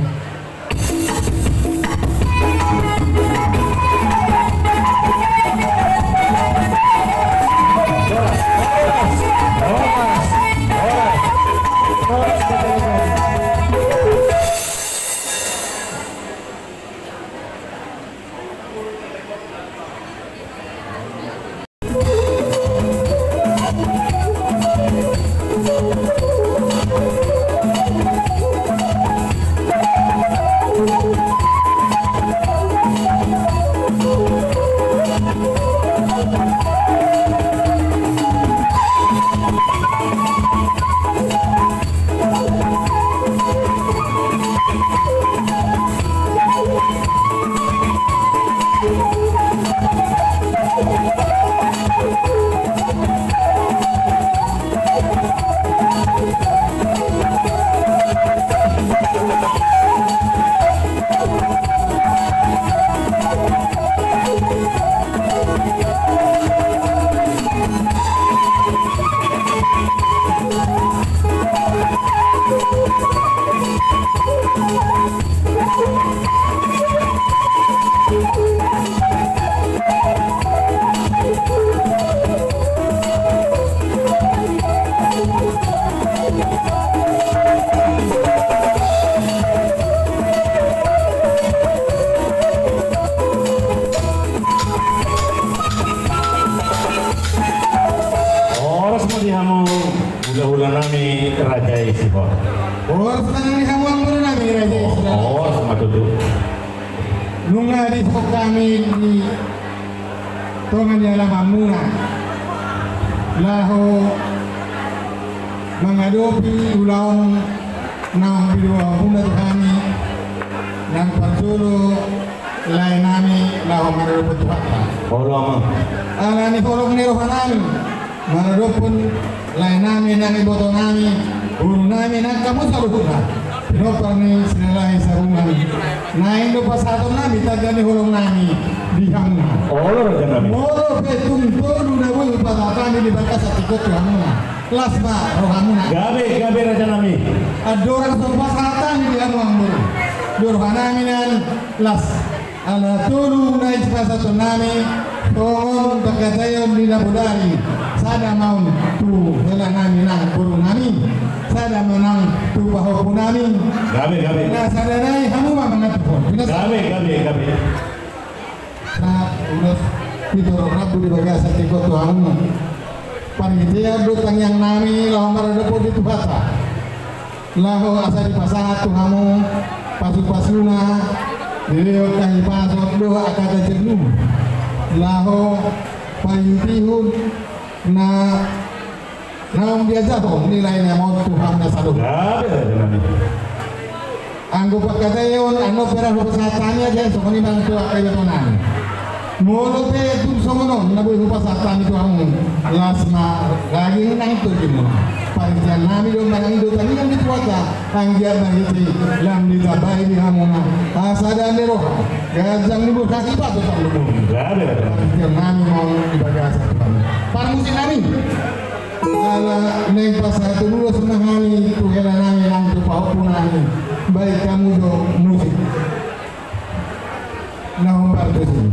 Nami raja i sihol. Horas ma nang di hamu amang boru nami raja i sihol. Horas ma tutu. Nunga didok hami di tonga ni alamanmuna laho mangadopi ulaon naung pinaboa muna tu hami nang parjolo lae nami laho maradophon Tuhanta. Olo amang. Ala ni holong ni roha nami maradophon lae nami nang iboto nami, boru nami nang hamu saluhutna pinompar ni Silalahi Sabungan. Naeng do pasahaton nami tanda ni holong nami di hamu. Olo raja nami. Molo pe tung tolu na boi hupasahat hami di bagasan tingki on tu hamuna, las ma rohamuna. Gabe, gabe raja nami. Andorang so hupasahat hami di hamu amang boru, di roha nami nian las. Ala tolu na i sipasahaton nami, songon pangkataion ni na bodari, sada ma on tu hela nami nang boru nami, sada ma nang tu pahompu nami. Gabe, gabe. Na sada nai hamu ma mangantuhon. Gabe, gabe, gabe. Sa ulos pitor rambu di bagasan tingki on tu hamu. Parhitean do tangiang nami laho maradophon di Tuhanta. Laho asa dipasahat tu hamu pasupasuna, dilehon hahipason dohot angka ganjang ni umur. Laho paihutihut na naung diajahon ni lae nami on tu hamuna saluhut. Gabe, gabe. Anggo pangkataion annon pe ra hupasahat hami ate songon i ma nang tu angka iboto nami. Molo pe tung songon on na boi hupasahat hami tu hamu, las ma daging nang tondimuna. Parhitean nami do manang i do tangiang ni Tuhanta, anggiat marhite i lam ditambai di hamuna hasadaon ni roha, ganjang ni umur, hahipason tu hamuna. Parhitean nami ma on di bagasan tu hamu. Parmusik nami. Ala naeng pasahaton ulos ma hami tu hela nami nang tu pahompu nami, baen hamu jo musik na hombar tusi.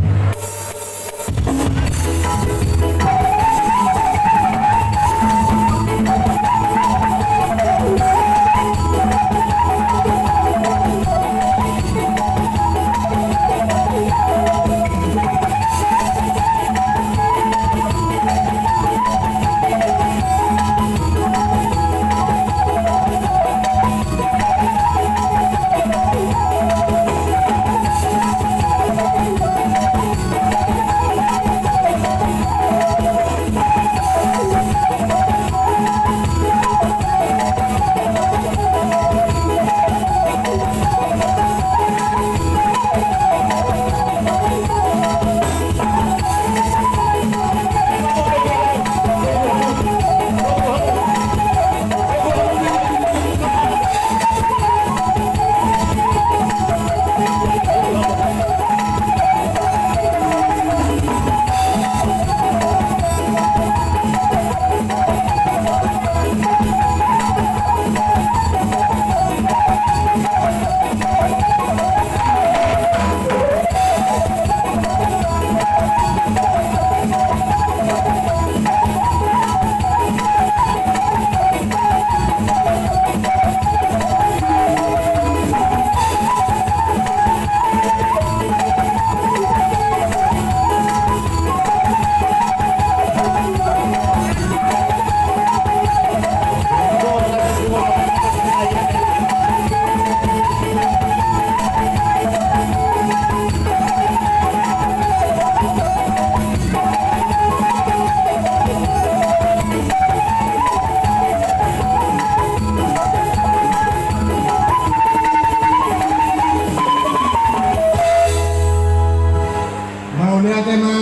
Mauliate ma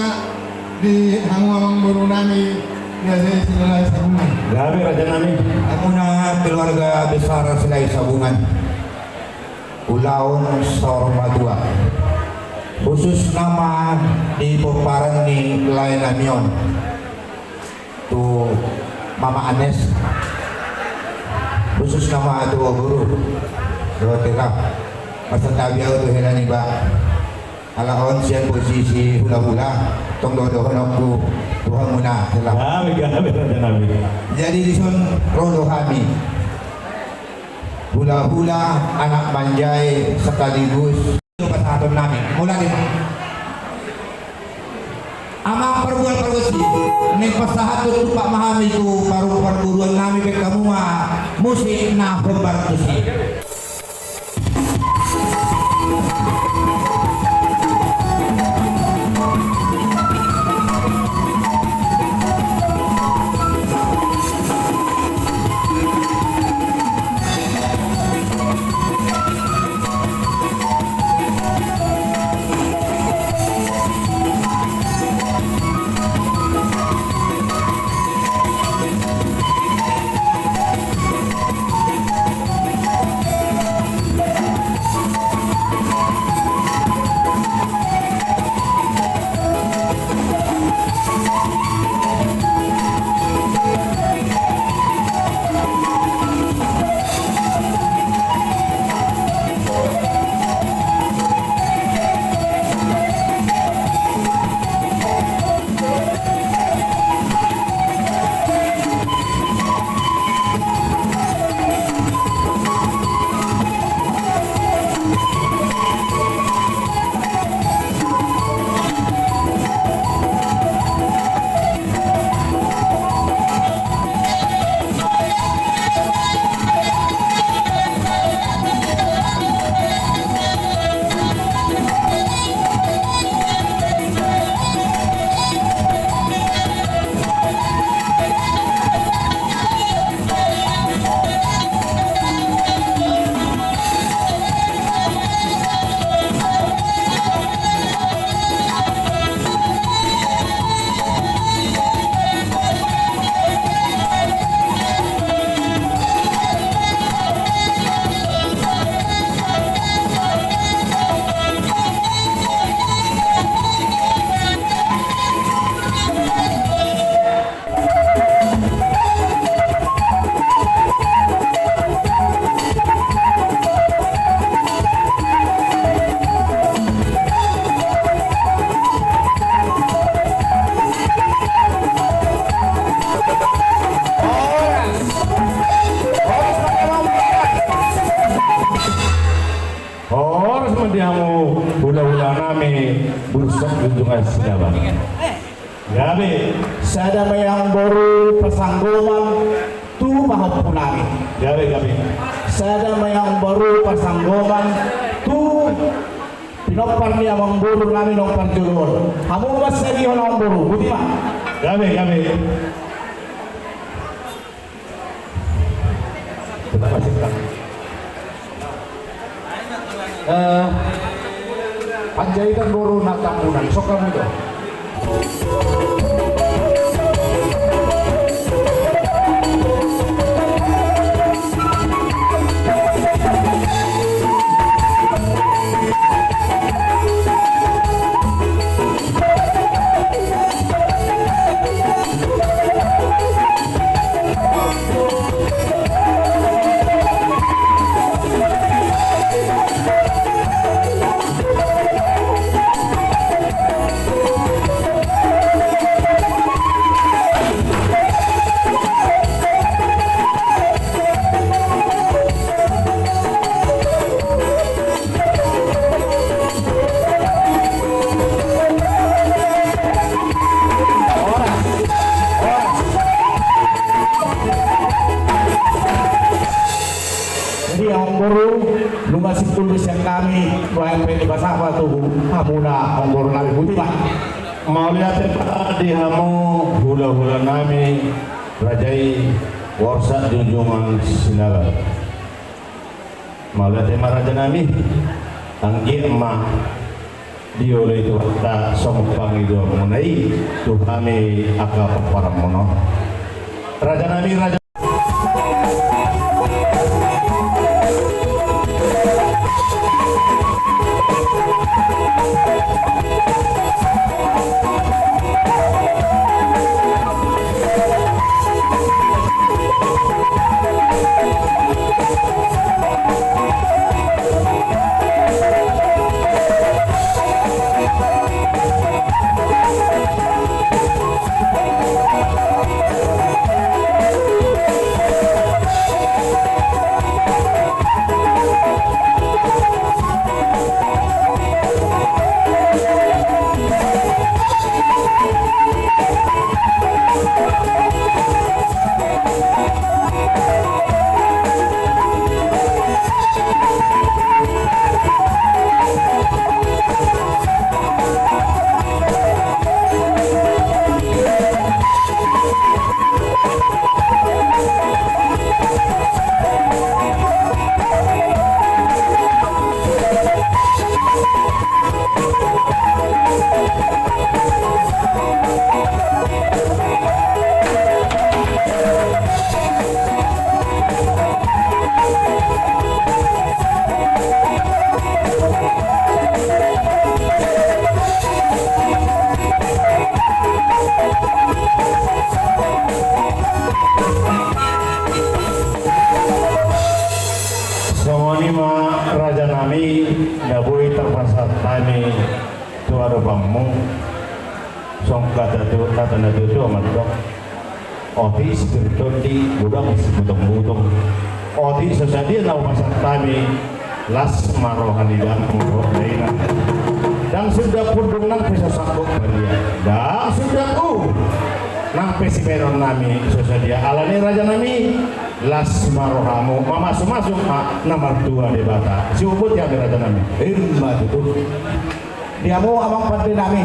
di hamu amang boru nami, Raja Silalahi Sabungan. Gabe raja nami. Hamuna keluarga besar Silalahi Sabungan. Ulaon saur matua. Khususna ma di pomparan ni lae nami on. Tu Mama Anes. Khususna ma tu boru. Dohot hela. Marsantabi ahu tu hela niba. Ala on sian posisi hulahula. Tong do dohononku tu hamuna hela. Gabe, gabe raja nami. Jadi dison ro do hami. Hulahula, anak manjae sekaligus. Pasahaton nami. Mulai. Amang pargual pargonsi, naeng pasahathon tumpak ma hami tu pargual pargonsi nami, baen hamu ma musik na hombar tusi. Horas ma di hamu hulahula nami, Borsak Junjungan Sinabar. Gabe. Sada ma i amangboru pasanggoman tu pahompu nami. Gabe, gabe. Sada ma i amangboru pasanggoman tu pinompar ni amangboru nami naung parjolo on. Hamu ma sagihon amangboru, botima. Gabe, gabe. Eh, Panjaitan boru na Tambunan, songon i do. Jadi amangboru, nunga simpul do sian hami, nuaeng pe dipasahat ma tu hamuna amangboru nami, botima. Mauliate ma di hamu hulahula nami, raja i Borsak Junjungan Sinabar. Mauliate ma raja nami, anggiat ma dioloi Tuhanta songon pangidoanmuna i tu hami angka pomparanmuna on. Raja nami, raja. ma raja nami, na boi tarpasahat hami tu adopanmu. Songon hata tu, hata na tuatua mandok: Otik sipir tondi, godang sibutongbutong. Otik so sadia na hupasahat hami, las ma roha ni damang dohot dainang. Ndang sundut pundung nang pe so sanggup badia. Ndang sundut uhum nang pe sipeonon nami so sadia. Alani raja nami, las ma rohamu, mamasumasu ma na martua Debata. Siubuti hami raja nami. Ima tutu. Di hamu amang pande nami.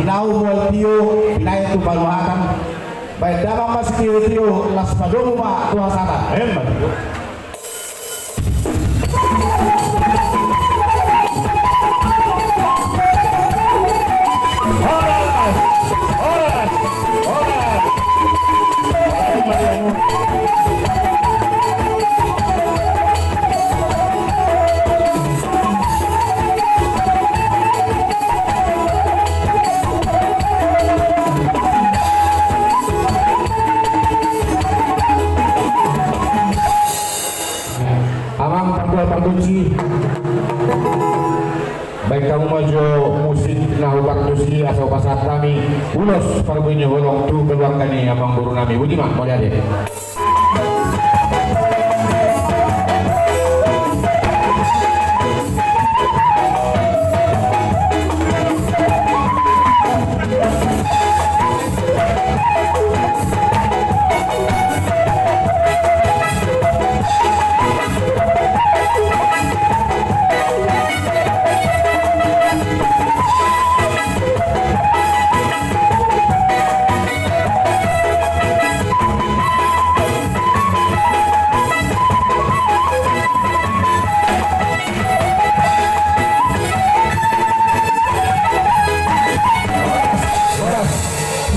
Inau mual tio, pinaet tu paluhatan. Baen damang ma sitiotio, las padomu ma tu hasahatan. Ima tutu. Horas! Horas! Horas! Amang pardua pargonsi, baen hamu ma jo musik na hupartusi asa hupasahat hami ulos parbue ni holong tu keluarga ni amangboru nami. Boti ma, mauliate.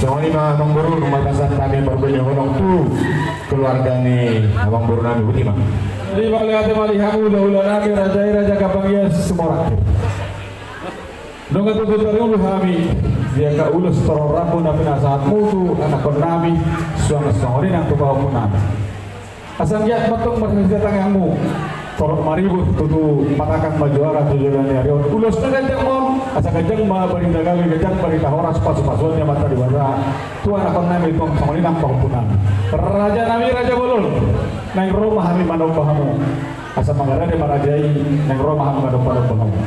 Songon i ma amangboru, nunga hupasahat hami parbue ni holong tu keluarga ni amangboru nami. Boti ma. Jadi mauliate ma di hamu hulahula nami, raja i Raja Gambang Gias Sumorang. Nunga tutu tarulu hami di angka ulos torop rambu na pinasahatmu tu anakkon nami, suang songon i nang tu pahompu nami. Asa anggiat ma tong marhite tangiangmu, torop maribur tutu, patangkas ma juara tu joloan ni ari on. Ulos na ganjang ma on, asa ganjang ma barita gabe, ganjang barita horas, pasupasuon ni Amanta Debata tu anakkon nami, suang songon i nang pahompu nami. Raja nami, raja bolon, naeng ro ma hami manomba hamu. Asa mangarade ma raja i, naeng ro ma hami manombanomba hamu.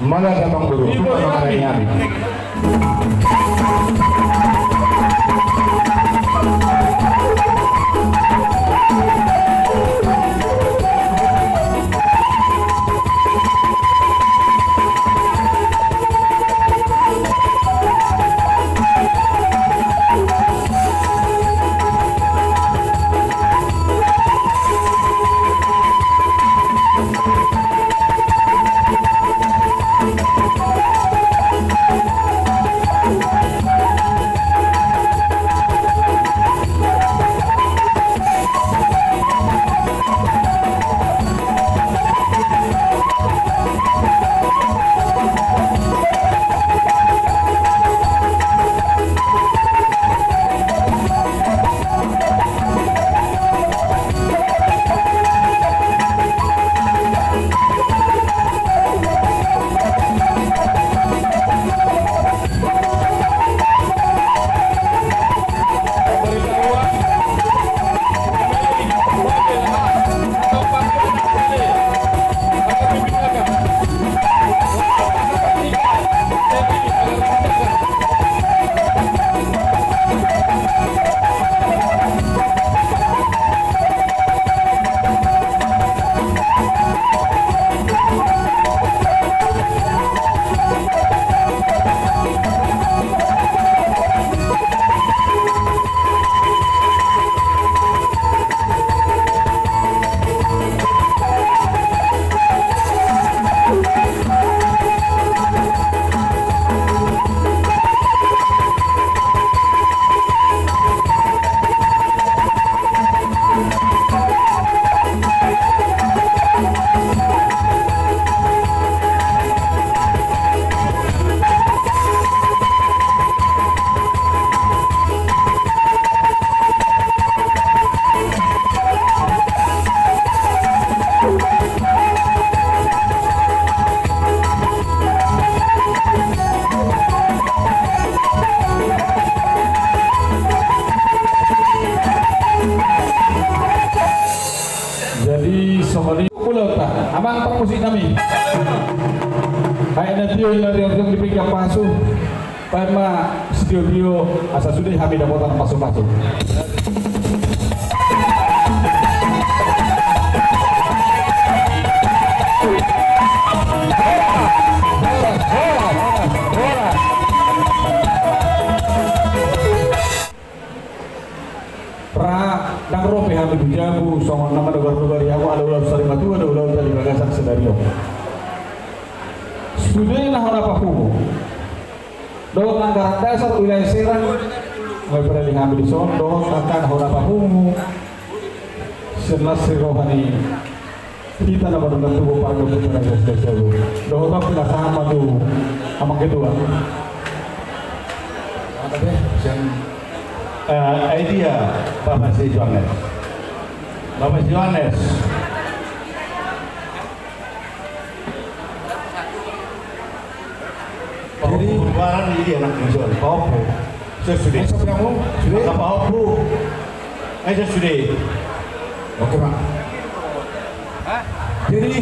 Mauliate amangboru. Ibu nami. Amang parmusik nami. Ai na tio i na riorjong di pinggan pasu. Baen ma sitio-tio asa sude hami dapotan pasu-pasu. Ra ndang ro pe hami tu jabu songon na manogar-nogari hamu ala ulaon sari matua do ulaonta di bagasan sadari on. Sude na hona papungu dohot anggaran dasar wilayah Serang, nunga diparade hami dison dohot angka na hona papungu sian las ni roha ni hita na marundan tubu pardo putra na jas jas jago. Dohot au pinasahat ma tu amang ketua. Apa deh, sian, eh, idea Bapak si Johannes. Bapak si Johannes. Jadi barang ini anak musuh. Apa? Sudah, sudah. Eh, siapa kamu? Sudah. Apa apa? Eh, sudah. Oke, Pak. Jadi,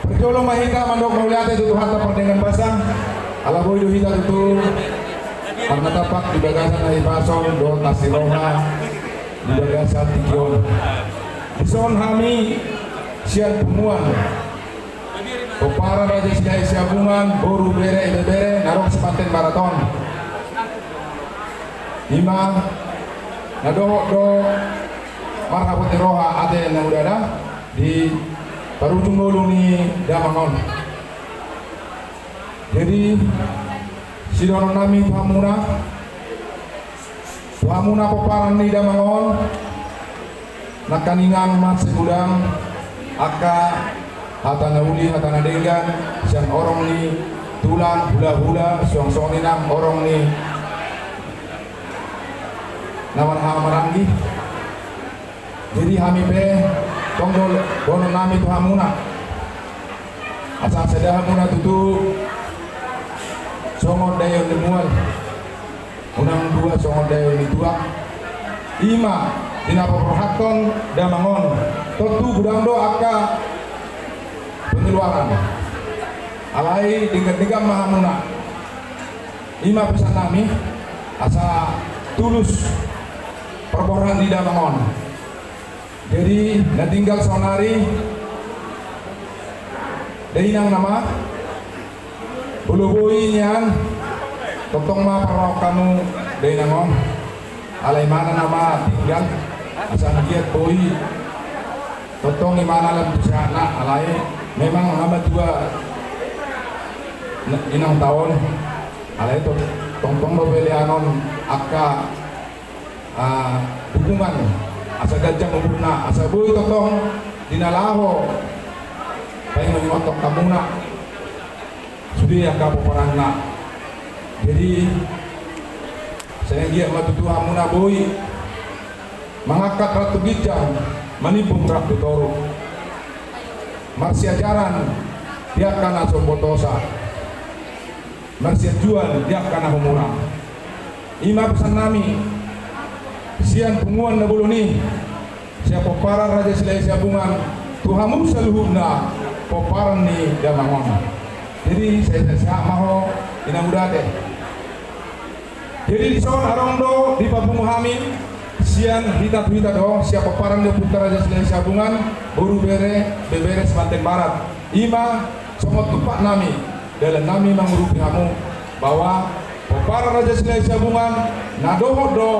parjolo ma hita mandok mauliate tu Tuhanta pardenggan basa. Ala boi do hita tutu marnatampak di bagasan hahipason dohot las ni roha di bagasan tingki on. Dison hami sian punguan Pomparan Raja Silahi Siabungan, boru, bere, ibebere na adong Simanten Barat on. Ima na dohot do marhabot ni roha ate na hudada di parujung ngolu ni damang on. Jadi, sidohonon nami tu hamuna, tu hamuna pomparan ni damang on, nangkaningan ma sai godang angka hata na uli, hata na denggan sian horong ni tulang, hula-hula, suang songon i nang horong ni na marhaha maranggi. Jadi hami pe tong do dohonon nami tu hamuna, asa sada hamuna tutu songon daion ni mual, unang dua songon daion ni tuak. Ima di na paborhathon damang on, tontu godang do angka pengeluaran. Alai denggan-denggan ma hamuna. Ima pesan nami, asa tulus parborhat ni damang on. Jadi na tinggal saonari, dainang nama, molo boi nian, tongtong ma parrohahon hamu dainang on. Alai imana nama tinggal, asa anggiat boi, tongtong imana lam tu sehatna, alai memang nama tua inang taon. Alai tong, tongtong do peleanon angka, ah, dukungan asa ganjang umurna, asa boi tongtong di na laho paingot-ingothon hamuna sude angka pomparanna. Jadi sai anggiat ma tutu hamuna boi mangangkat rap tu ginjang, manimbung rap tu toru, marsiajaran di angka na so umbotosa, marsianjuan di angka na humurang. Ima pesan nami sian punguan na bolon i, sian pomparan Raja Silahi Siabungan tu hamu saluhutna pomparan ni damang on. Jadi sai sehat-sehat ma ho, inang udate. Jadi dison adong do dipapungu hami sian hita tu hita do, sian pomparan ni ompunta Raja Silahi Siabungan, boru, bere, ibebere Simanten Barat. Ima songon tumpak nami, dalan nami mangurupi hamu, bahwa pomparan Raja Silahi Siabungan na dohot do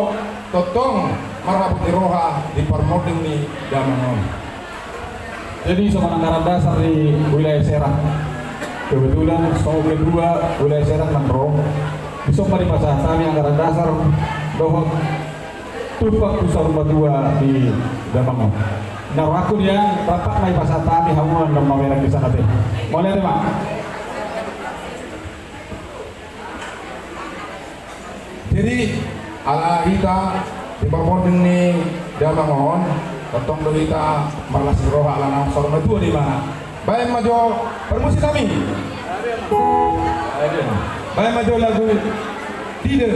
tongtong marhabot ni roha di parmonding ni damang on. Jadi songon anggaran dasar di wilayah Serang, kebetulan songon ketua wilayah Serang nang ro, dison ma dipasahat hami anggaran dasar dohot tumpak tu saur matua di damang on. Na rohangku nian rap ma dipasahat hami, hamu na mamereng di sana pe. Mauliate ma. Jadi ala hita di parmonding ni damang on, tongtong do hita marlas ni roha ala na saur matua do imana. Baen ma jo parmusik nami. Baen ma jo lagu Tidak.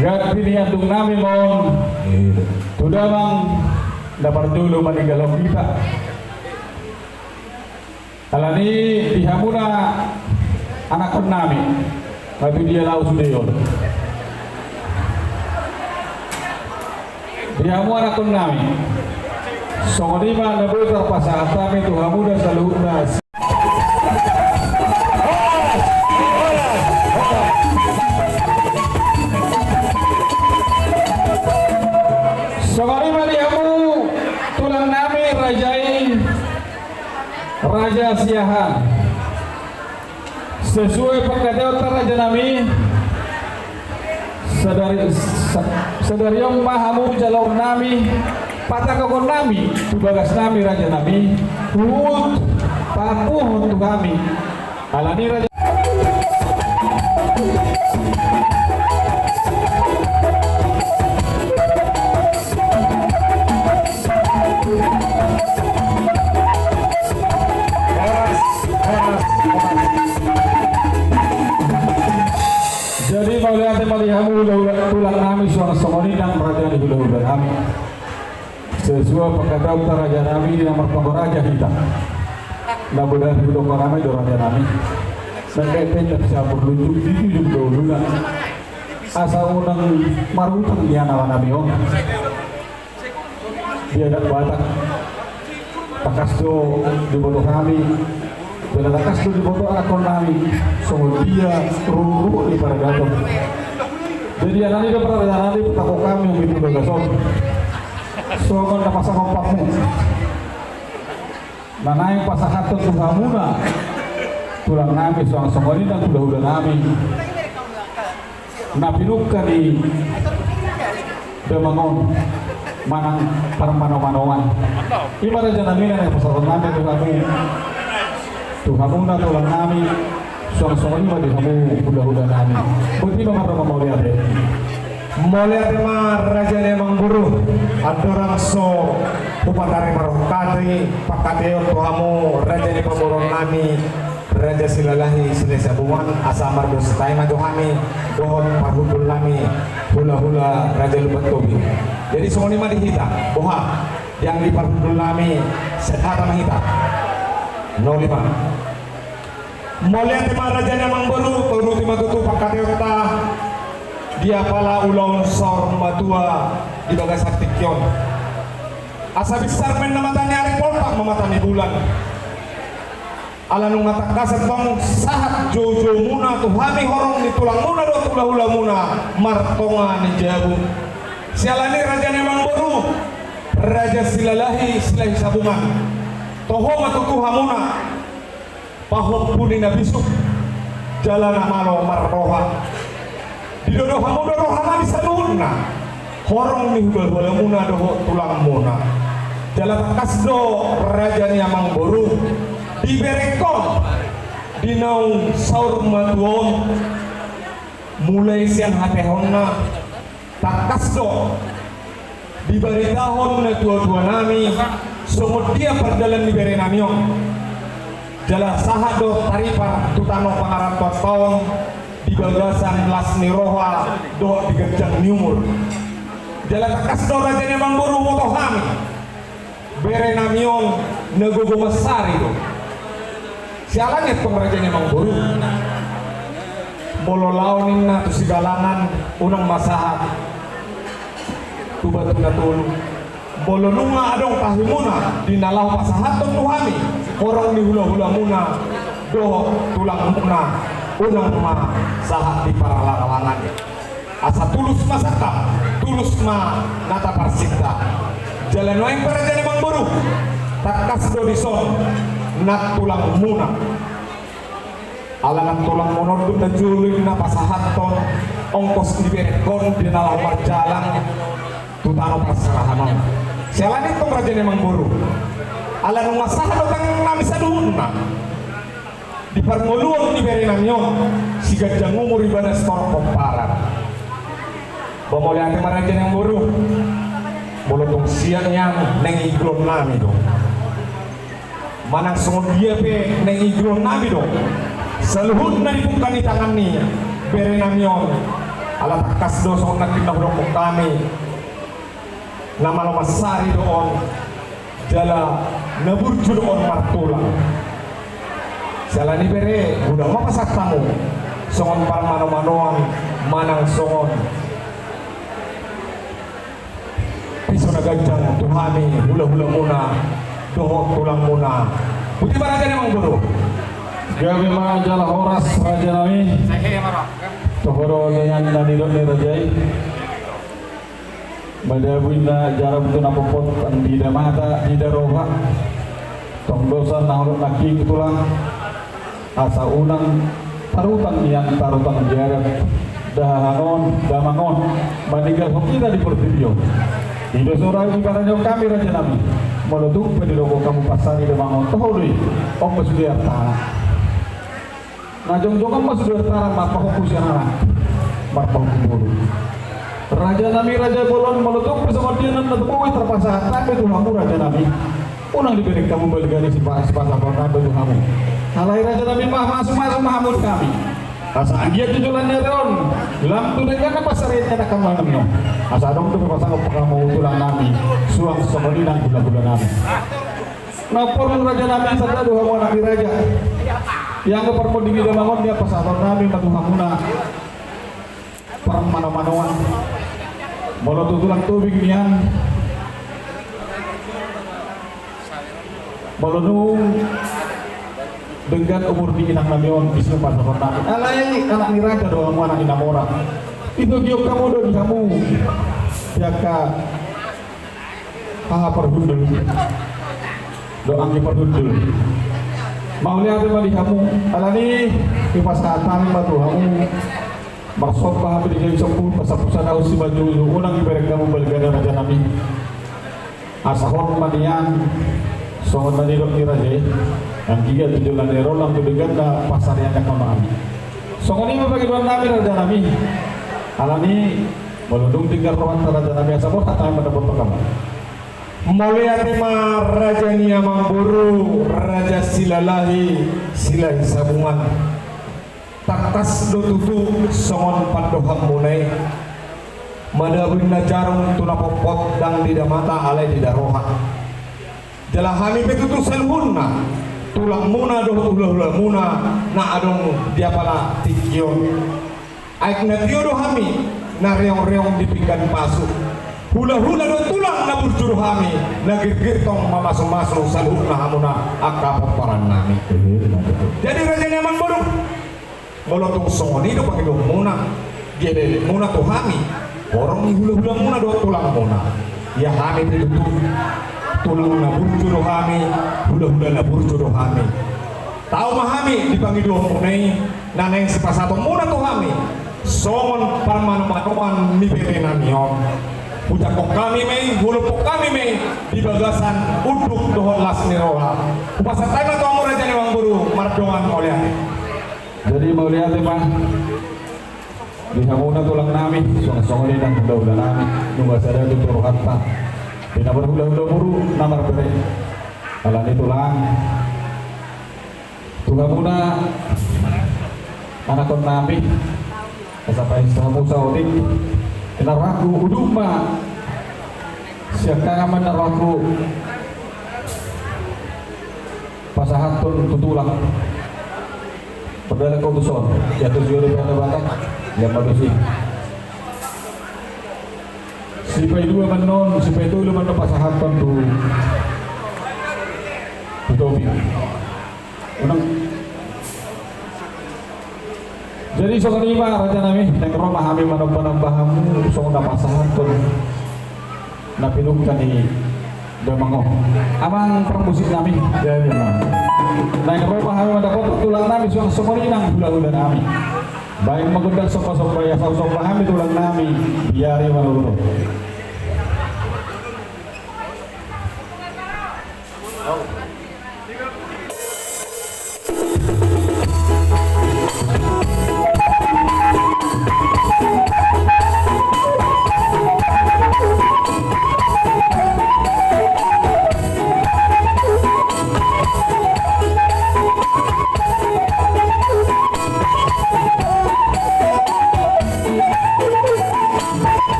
Ganti ni andung nami ma on tu damang na parjolo maninggalhon hita. Alani di hamuna anakkon nami, nga tu dia laho sude on. Di hamu anakkon nami, songon i ma na boi tarpasahat hami tu hamuna saluhutna. Songon i ma di hamu tulang nami raja i, Raja Siahaan. Sesuai pangkataionta raja nami, sadari, sa-, sadari on ma hamu jaloon nami, patangkahon nami tu bagas nami raja nami, huhut paampuhon tu hami. Alani raja. Jadi mauliate ma di hamu hula-hula tulang nami, suang songon i nang raja ni hula-hula nami. Sesuai pangkataionta raja nami, na martonggo raja hita. Na bodari hudok nami do raja nami. Nangkin pe na bisa berlunjuk di ujung doluna. Asa unang marutang di anak nami on. Di adat Batak, tangkas do diboto hami, jala tangkas do diboto anakkon nami songon dia ruhut ni paradaton. Jadi alani do paradaton, alani patangkahon hami on di bagas on. Songon na pasangap hamu na naeng pasahathon tu hamuna tulang nami, suang songon i nang hula-hula nami na pinungka ni damang on manang parmanomanoan. I ma raja nami na naeng pasahathon nami tu hamu, tu hamuna tulang nami, suang songon i ma di hamu hula-hula nami. Boti ma marroha mauliate. Mauliate ma raja ni amangboru. Andorang so hupatarimari pangkataion tu hamu raja ni pamoruon nami, Raja Silalahi Silahisabungan, asa mardosa tahi ma jo hami dohot parhundul nami hula-hula Raja Lumban Tobing. Jadi songon i ma di hita, boha, yang di parhundul nami, sahata ma hita. Na uli ma. Mauliate ma raja ni amangboru, tauduti ma tutu pangkataionta di apala ulaon saur matua di bagasan tingki on. Asa binsar ma inna mata ni ari, poltak ma mata ni bulan. Ala nunga tangkas antong sahat joujoumuna tu hami horong ni tulangmuna dohot hula-hulamuna martonga ni jabu. Siala ni raja ni amangboru, Raja Silalahi Silahisabungan, toho ma tutu hamuna pahompu ni na bisuk jala na malo marroha. Didodo hamu do roha nami saluhutna, horong ni hula-hulamuna dohot tulangmuna. Jala tangkas do raja ni amangboru, diberengkon di naung saur matua on, mulai sian hatehonna, tangkas do dibaritahon na tua-tua nami songon dia pardalan ni bere nami on. Jala sahat do taripar tu tano pangarantoan on di bagasan las ni roha dohot di ganjang ni umur. Jala tangkas do raja ni amangboru, boto hami, bere nami on na gogo mansari do. Siala ni antong raja ni amangboru, molo laho ninna tu Sigalangan, unang ma sahat tu Batu na Tolu. Molo nunga adong tahimuna di na laho pasahathon tu hami horong ni hula-hulamuna dohot tulangmuna, unang ma sahat di parhalang-halangan. Asa tulus ma sangkap, tulus ma na taparsinta. Jala nuaeng pe raja ni amangboru, tangkas do dison nang tulangmuna. Ala nang tulangmuna on do na jolo i na pasahathon ongkos diberengkon di na laho marjalang tu tano parserahan on. Siala ni antong raja ni amangboru, ala nunga sahat do tangiang nami saluhutna di parngoluon ni bere nami on, siganjang umur ibana sitorop pomparan. Ba mauliate ma raja ni amangboru, molo tung sian nian naeng igulon nami do, manang songon dia pe naeng igulon nami do saluhutna di pungka ni tangan ni bere nami on. Ala tangkas do songon nangkin na hudokkon hami, na malo mansari do on, jala na burju do on martulang. Siala ni i bere, unang ma pasahat hamu songon parmanomanoan manang songon piso na ganjang tu hami hulahulamuna dohot tulangmuna. Boti ma raja ni amangboru. Gabe ma jala horas raja nami. Toho do nian na nidok ni raja i. Madabu inna jarum tu na popot, ndang diida mata, diida roha. Tong do songon na holong nangkin tulang. Asa unang tarutang nian tarutang di adat, dahahan on, damang on, maninggalhon hita di portibi on. I do sora diparade hami raja nami. Molo tung pe didok hamu pansari damang on, toho do i. On ma sude artana. Na jongjong on ma sude artana, marpahompu sian anak, marpahompu boru. Raja nami raja bolon, molo tung pe songon dia na tubu i, tarpasahat hami tu hamu raja nami. Unang dibereng hamu balga ni sipa-, sipasahaton nami tu hamu. Alai raja nami, mamasumasu ma hamu di hami. Asa anggiat joloan ni ari on lam tu denggan na pansarian ni anak hamu nami on. Asa adong dope pasangap hamu tulang nami suang songon i nang hulahula nami. Na porlu raja nami, sada do hamu anak ni raja. Ianggo parmonding ni damang on, nian pasahaton nami ma tu hamuna parmanomanoan. Molo tu tulang Tobing nian, molo nunga denggan umur ni inang nami on, disi ma pasahaton nami. Alai anak ni raja do hamu, anak ni na mora. Ito giok hamu do di hamu. Di angka haha parhundul dohot anggi parhundul. Mauliate ma di hamu. Alani i, hupasahat hami ma tu hamu. Marsomba hami di gabe sombu, pasampusan ahu simanjujung, unang dibereng hamu balga ni raja nami. Asa hot ma nian songon na nidok ni raja i. Anggiat tu joloan ni ari on lam tu denggan na pansarian ni anak hamu nami. Songon i ma pangidoan nami raja nami. Alani i, molo dung denggan rohanta raja nami, asa borhat hami mandapothon hamu. Mauliate ma raja ni amangboru, raja Silalahi, Silahi Sabungan. Tangkas do tutu songon pandohanmuna i. Madabu inna jarum tu na potpot, ndang diida mata alai diida roha. Jala hami pe tutu saluhutna, tulangmuna dohot hulahulamuna na adong di apala tingki on. Aek na tio do hami, na reongreong di pinggan pasu. Hulahula dohot tulang na burju do hami, na girgir tong mamasumasu saluhutna hamuna angka pomparan nami. Jadi raja ni amangboru, molo tung songon i do pangidoanmuna, dieleelehonmuna tu hami, horong ni hulahulamuna dohot tulangmuna, ia hami pe tutu tulang na burju do hami, hulahula na burju do hami. Tau ma hami di pangidoanmuna i, na naeng sipasahatonmuna tu hami songon parmanomanoan ni bere nami on. Hujangkon hami ma i, hulompok hami ma i di bagasan unduk dohot las ni roha. Hupasahat hami ma tu hamu raja ni amangboru, mardongan mauliate. Jadi mauliate ma di hamuna tulang nami, suang songon i nang hulahula nami, nunga sada do tu rohanta di na marhulahula boru, na marbere. Alani i tulang, tu hamuna anakkon nami, asa pasahat hamu saotik. Di na rohangku udut ma, siangkangan ma na rohangku pasahathon tu tulang. Pardalankon tuson, ia tusi on do pe hata Batak, ia ma tusi. Sipaidua ma annon, sipaitolu ma annon pasahathon tu, tu Tobing. Unang. Jadi songon i ma raja nami, naeng ro ma hami manombanomba hamu songon na pasahathon na pinungka ni damang on. Amang parmusik nami. Jadi ma, naeng ro ma hami mandapothon tulang nami suang songon i nang hulahula nami. Baen ma gondang sombasomba, ia husomba hami tulang nami. Biari ma ulo.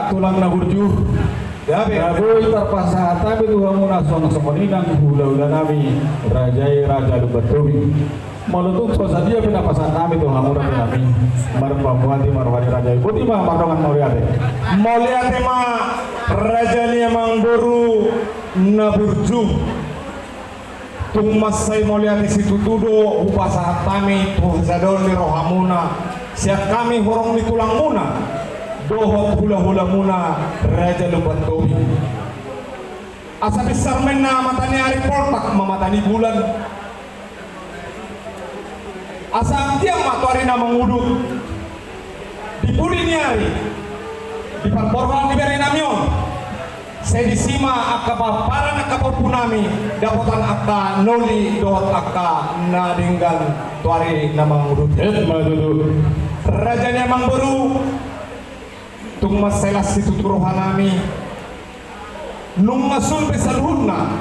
Tulang na burju. Gabe. Na boi tarpasahat hami tu hamuna songon i nang hulahula nami raja i, Raja Lumban Tobing. Molo tung so sadia pe na pasahat nami tu hamuna pe nami marpamuati ma roha ni raja i. Boti ma mardongan mauliate. Mauliate ma raja ni amangboru na burju. Tung mansai mauliate situtu do hupasahat hami tu hasadaon ni rohamuna sian hami horong ni tulangmuna dohot hulahulamuna Raja Lumban Tobing. Asa binsar ma inna mata ni ari, poltak ma mata ni bulan. Asa anggiat ma tu ari na mangudut, di pudi ni ari, di parborhat ni bere nami on, sai disi ma angka paparan angka pahompu nami dapotan angka na uli dohot angka na denggan tu ari na mangudut. Emma tutu. Raja ni amangboru, tung mansai las situtu roha nami. Nunga sun pe saluhutna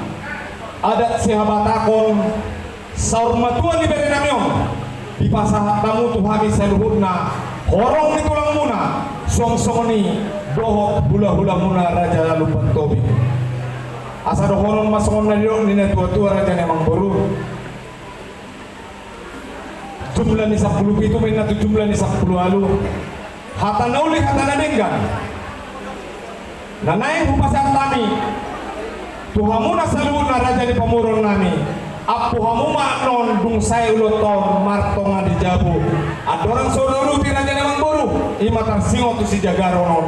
adat sihabatakhon saur matua ni bere nami on dipasahat hamu tu hami saluhutna horong ni tulangmuna, suang songon i dohot hulahulamuna Raja Lumban Tobing. Asa dohonon ma songon na nidok ni natuatua, raja ni amangboru. Jumlah ni sampulu pitu ma inna tu jumlah ni sampulu ualu. Hata na uli, hata na denggan na naeng hupasahat hami tu hamuna saluhutna raja ni pamoruon nami. Ampu hamu ma annon dung sae ulaonta on martonga di jabu. Andorang so huuduti, raja ni amangboru, i ma tarsingot tu sijagaron on.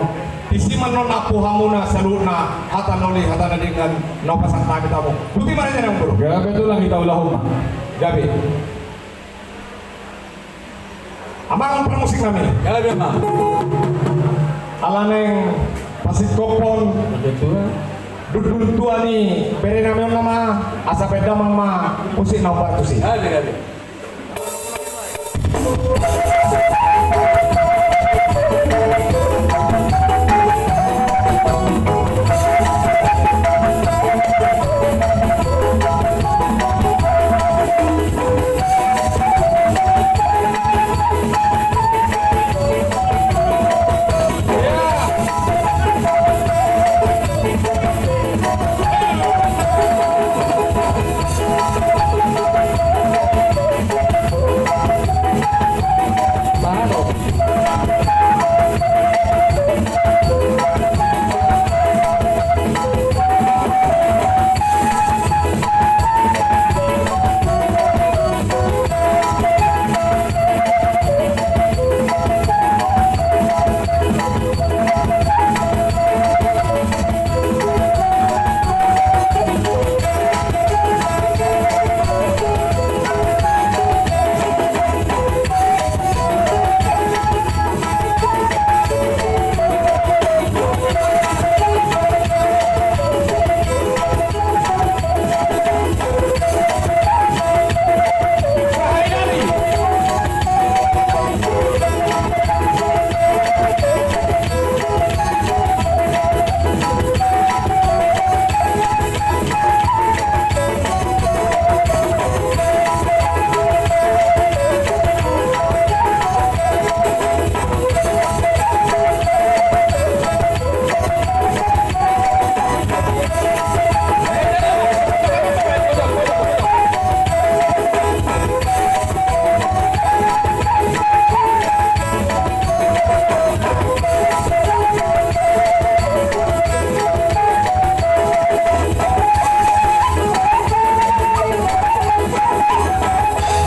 Disi ma annon ampu hamuna saluhutna hata na uli, hata na denggan na hupasahat hami tu hamu. Boti ma, raja ni amangboru. Gabe, tulang, hita ulahon ma. Gabe. Amang parmusik nami. Gabe ma. Ala naeng pasingkophon dundun tua ni bere nami on nama, asa baen damang ma musik na hombar tusi. Gabe, gabe.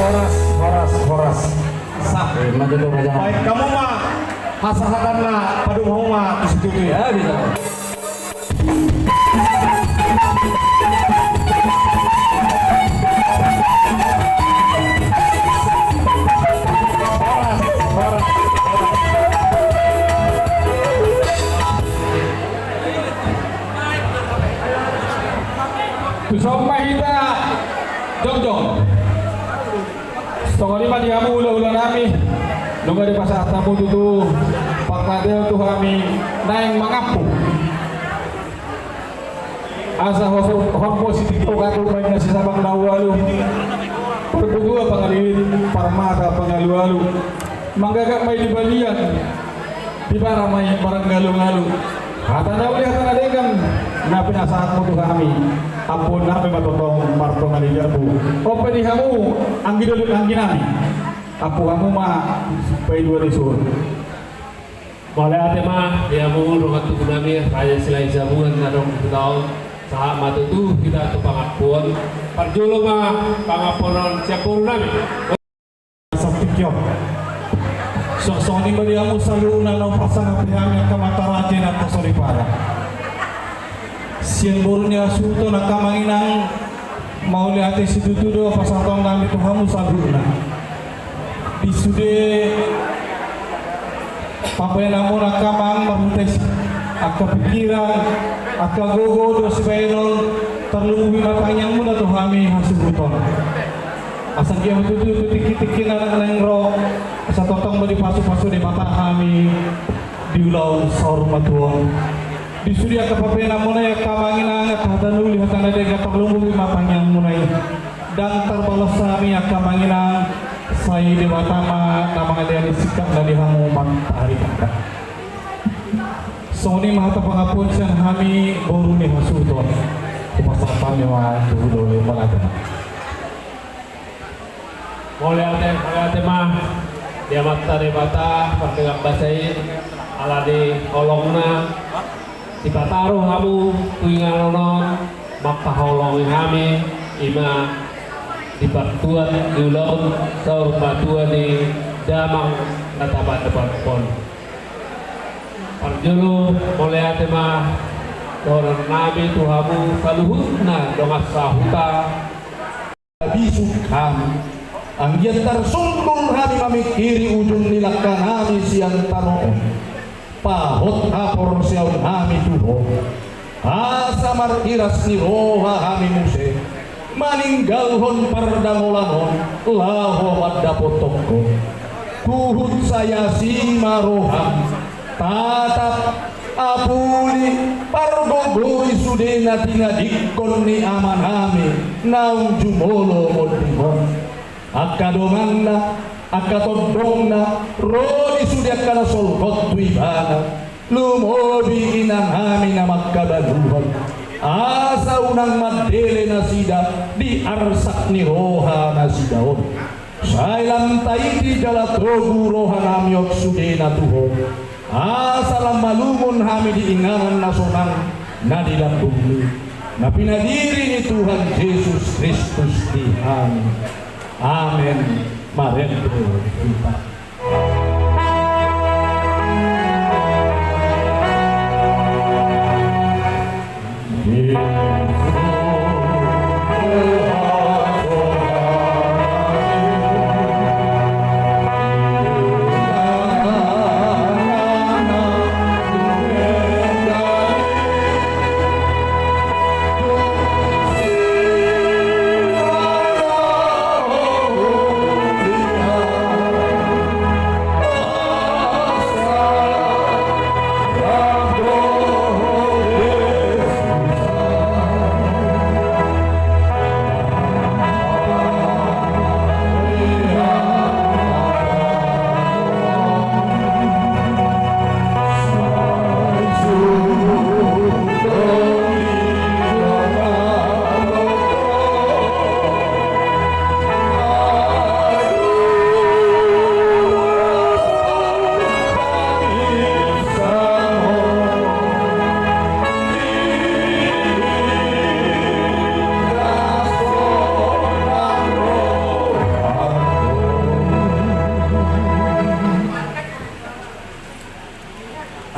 Horas, horas, horas. Sah. Eh, maju tu, maju. Baen hamu ma hasahatan na padomu hamu ma tu situtu. Ya, bisa. Tu son ma hita jongjong. Songon i ma di hamu hulahula nami, nunga dipasahat hamu tutu pangkataion tu hami naeng mangampu. Asa ho-, hombo sitik pokat umbaen na sisabang na ualu, parbutua pangalilit, parmata pangalualu, manggagap ma i di balian, di bara ma i maranggalungalu. Hata na uli, hata na denggan na pinasahatmu tu hami, ampuonnami ma tongtong mardongan i jabu. On pe di hamu anggi dolok, anggi nami, ampu hamu ma paidua ni suhut. Mauliate ma di hamu dongan tubu nami, Raja Silahisabungan na adong di huta on. Sahat ma tutu hita tu pangampuon. Parjolo ma pangampuon on sian boru nami. Sampikio. Suang songon i ma di hamu saluhutna na hupasangapi hami angka amanta raja, inanta soripada. Sian boru ni hasuhuton, angka amang inang, mauliate situtu do pasahaton nami tu hamu saluhutna. Di sude pambahenanmuna angka amang, marhite angka pikiran, angka gogo dohot sibahenon, tarlumobi ma tangiangmuna tu hami hasuhuton. Asa anggiat ma tutu tu tingki-tingki na naeng ro, asa tongtong ma dipasupasu Debata hami di ulaon saur matua on. Di sude angka pambahenanmuna i angka amang inang, angka hata na uli, hata na denggan, tarlumobi ma tangiangmuna i. Ndang tarbalos hami angka amang inang, sai Debata ma na mangalehon sikapna di hamu amanta raja. Songon i ma hata pangampuon sian hami boru ni hasuhuton. Hupasahat hami ma tu hudoli, mauliate. Mauliate, mauliate ma di Amanta Debata pardenggan basa i, ala ni holongna sipataru hamu tu inganan on, mangkaholongi hami, i ma di partuat di ulaon saur matua ni damang na tapandepothon. Parjolo mauliate ma dohonon nami tu hamu saluhutna dongan sahuta. Bisuk hami, anggiat tarsundul hami mamingkiri ujung ni langka nami sian tano on. Pahot haporseaon nami tu Ho, asa mariras ni roha hami muse maninggalhon pardangolan on laho mandapothon Ho. Huhut sai asi ma roham, tatap, apuli, pargogoi sude na tinadingkon ni ama nami naung jumolo monding on. Angka donganna, angka tondongna, ro di sude angka na solhot tu ibana, lumobi ina nami na mangkabaluhon, asa unang mandele nasida di arsak ni roha nasida on. Sai lam taiti jala togu roha nami on sudena tu Ho, asa lam malungun hami di inganan na sonang na di lambungmi, na pinadiri ni Tuhan Jesus Kristus di hami. Amen. Marende hita.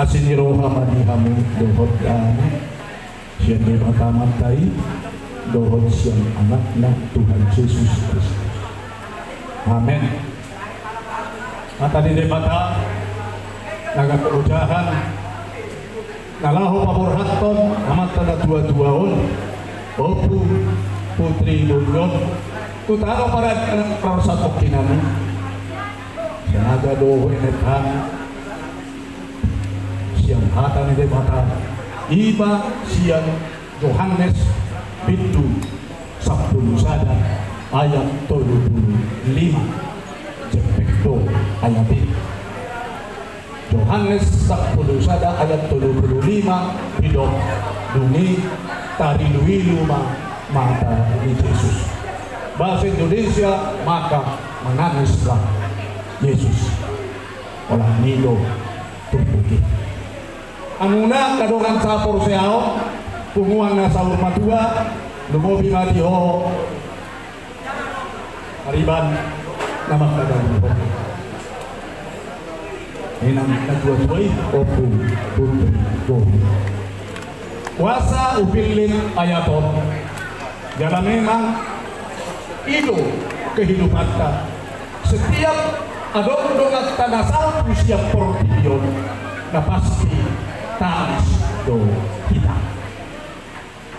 Asi ni roha ma di hamu dohot dame sian Debata Amanta i dohot sian Anakna Tuhan Jesus Kristus. Amen. Hata ni Debata na gabe ojahan na laho paborhathon amanta na tuatua on, Ompu, Putri, Boru on, tu tano paradanan parsatonkinan i. Sinaga do huenethan sian hata ni Debata, i ma sian Johannes bindu sampulu sada ayat tolu pulu lima. Jempek do ayat i. Yohanes sampulu sada ayat tolu pulu lima didok, dung i tarilu-ilu ma mata ni Jesus. Bahasa Indonesia, maka menangislah Yesus. Olah ni do turpuk i. Angka dongan sahaporseaon, punguan na saur matua, lumobi ma di ho Ariban, nama kada lupa. Inang na tua-tua i, opu, putu, bohi. Kuasa upilin ayat on. Jala memang i do kehidupanta. Setiap adong donganta na salpu sian portibi on, na pasti tangis do hita.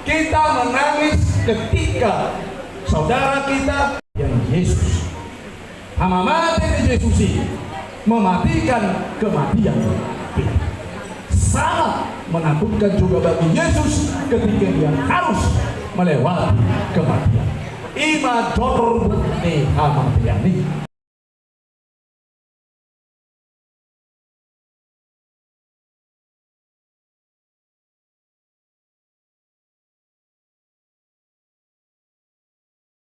Kita menangis ketika saudara kita yang Yesus. Karena mati di Yesus ini mematikan kematian kita. Sangat menakutkan juga bagi Yesus ketika dia harus melewati kematian. Ima jorbut ni hamatean i.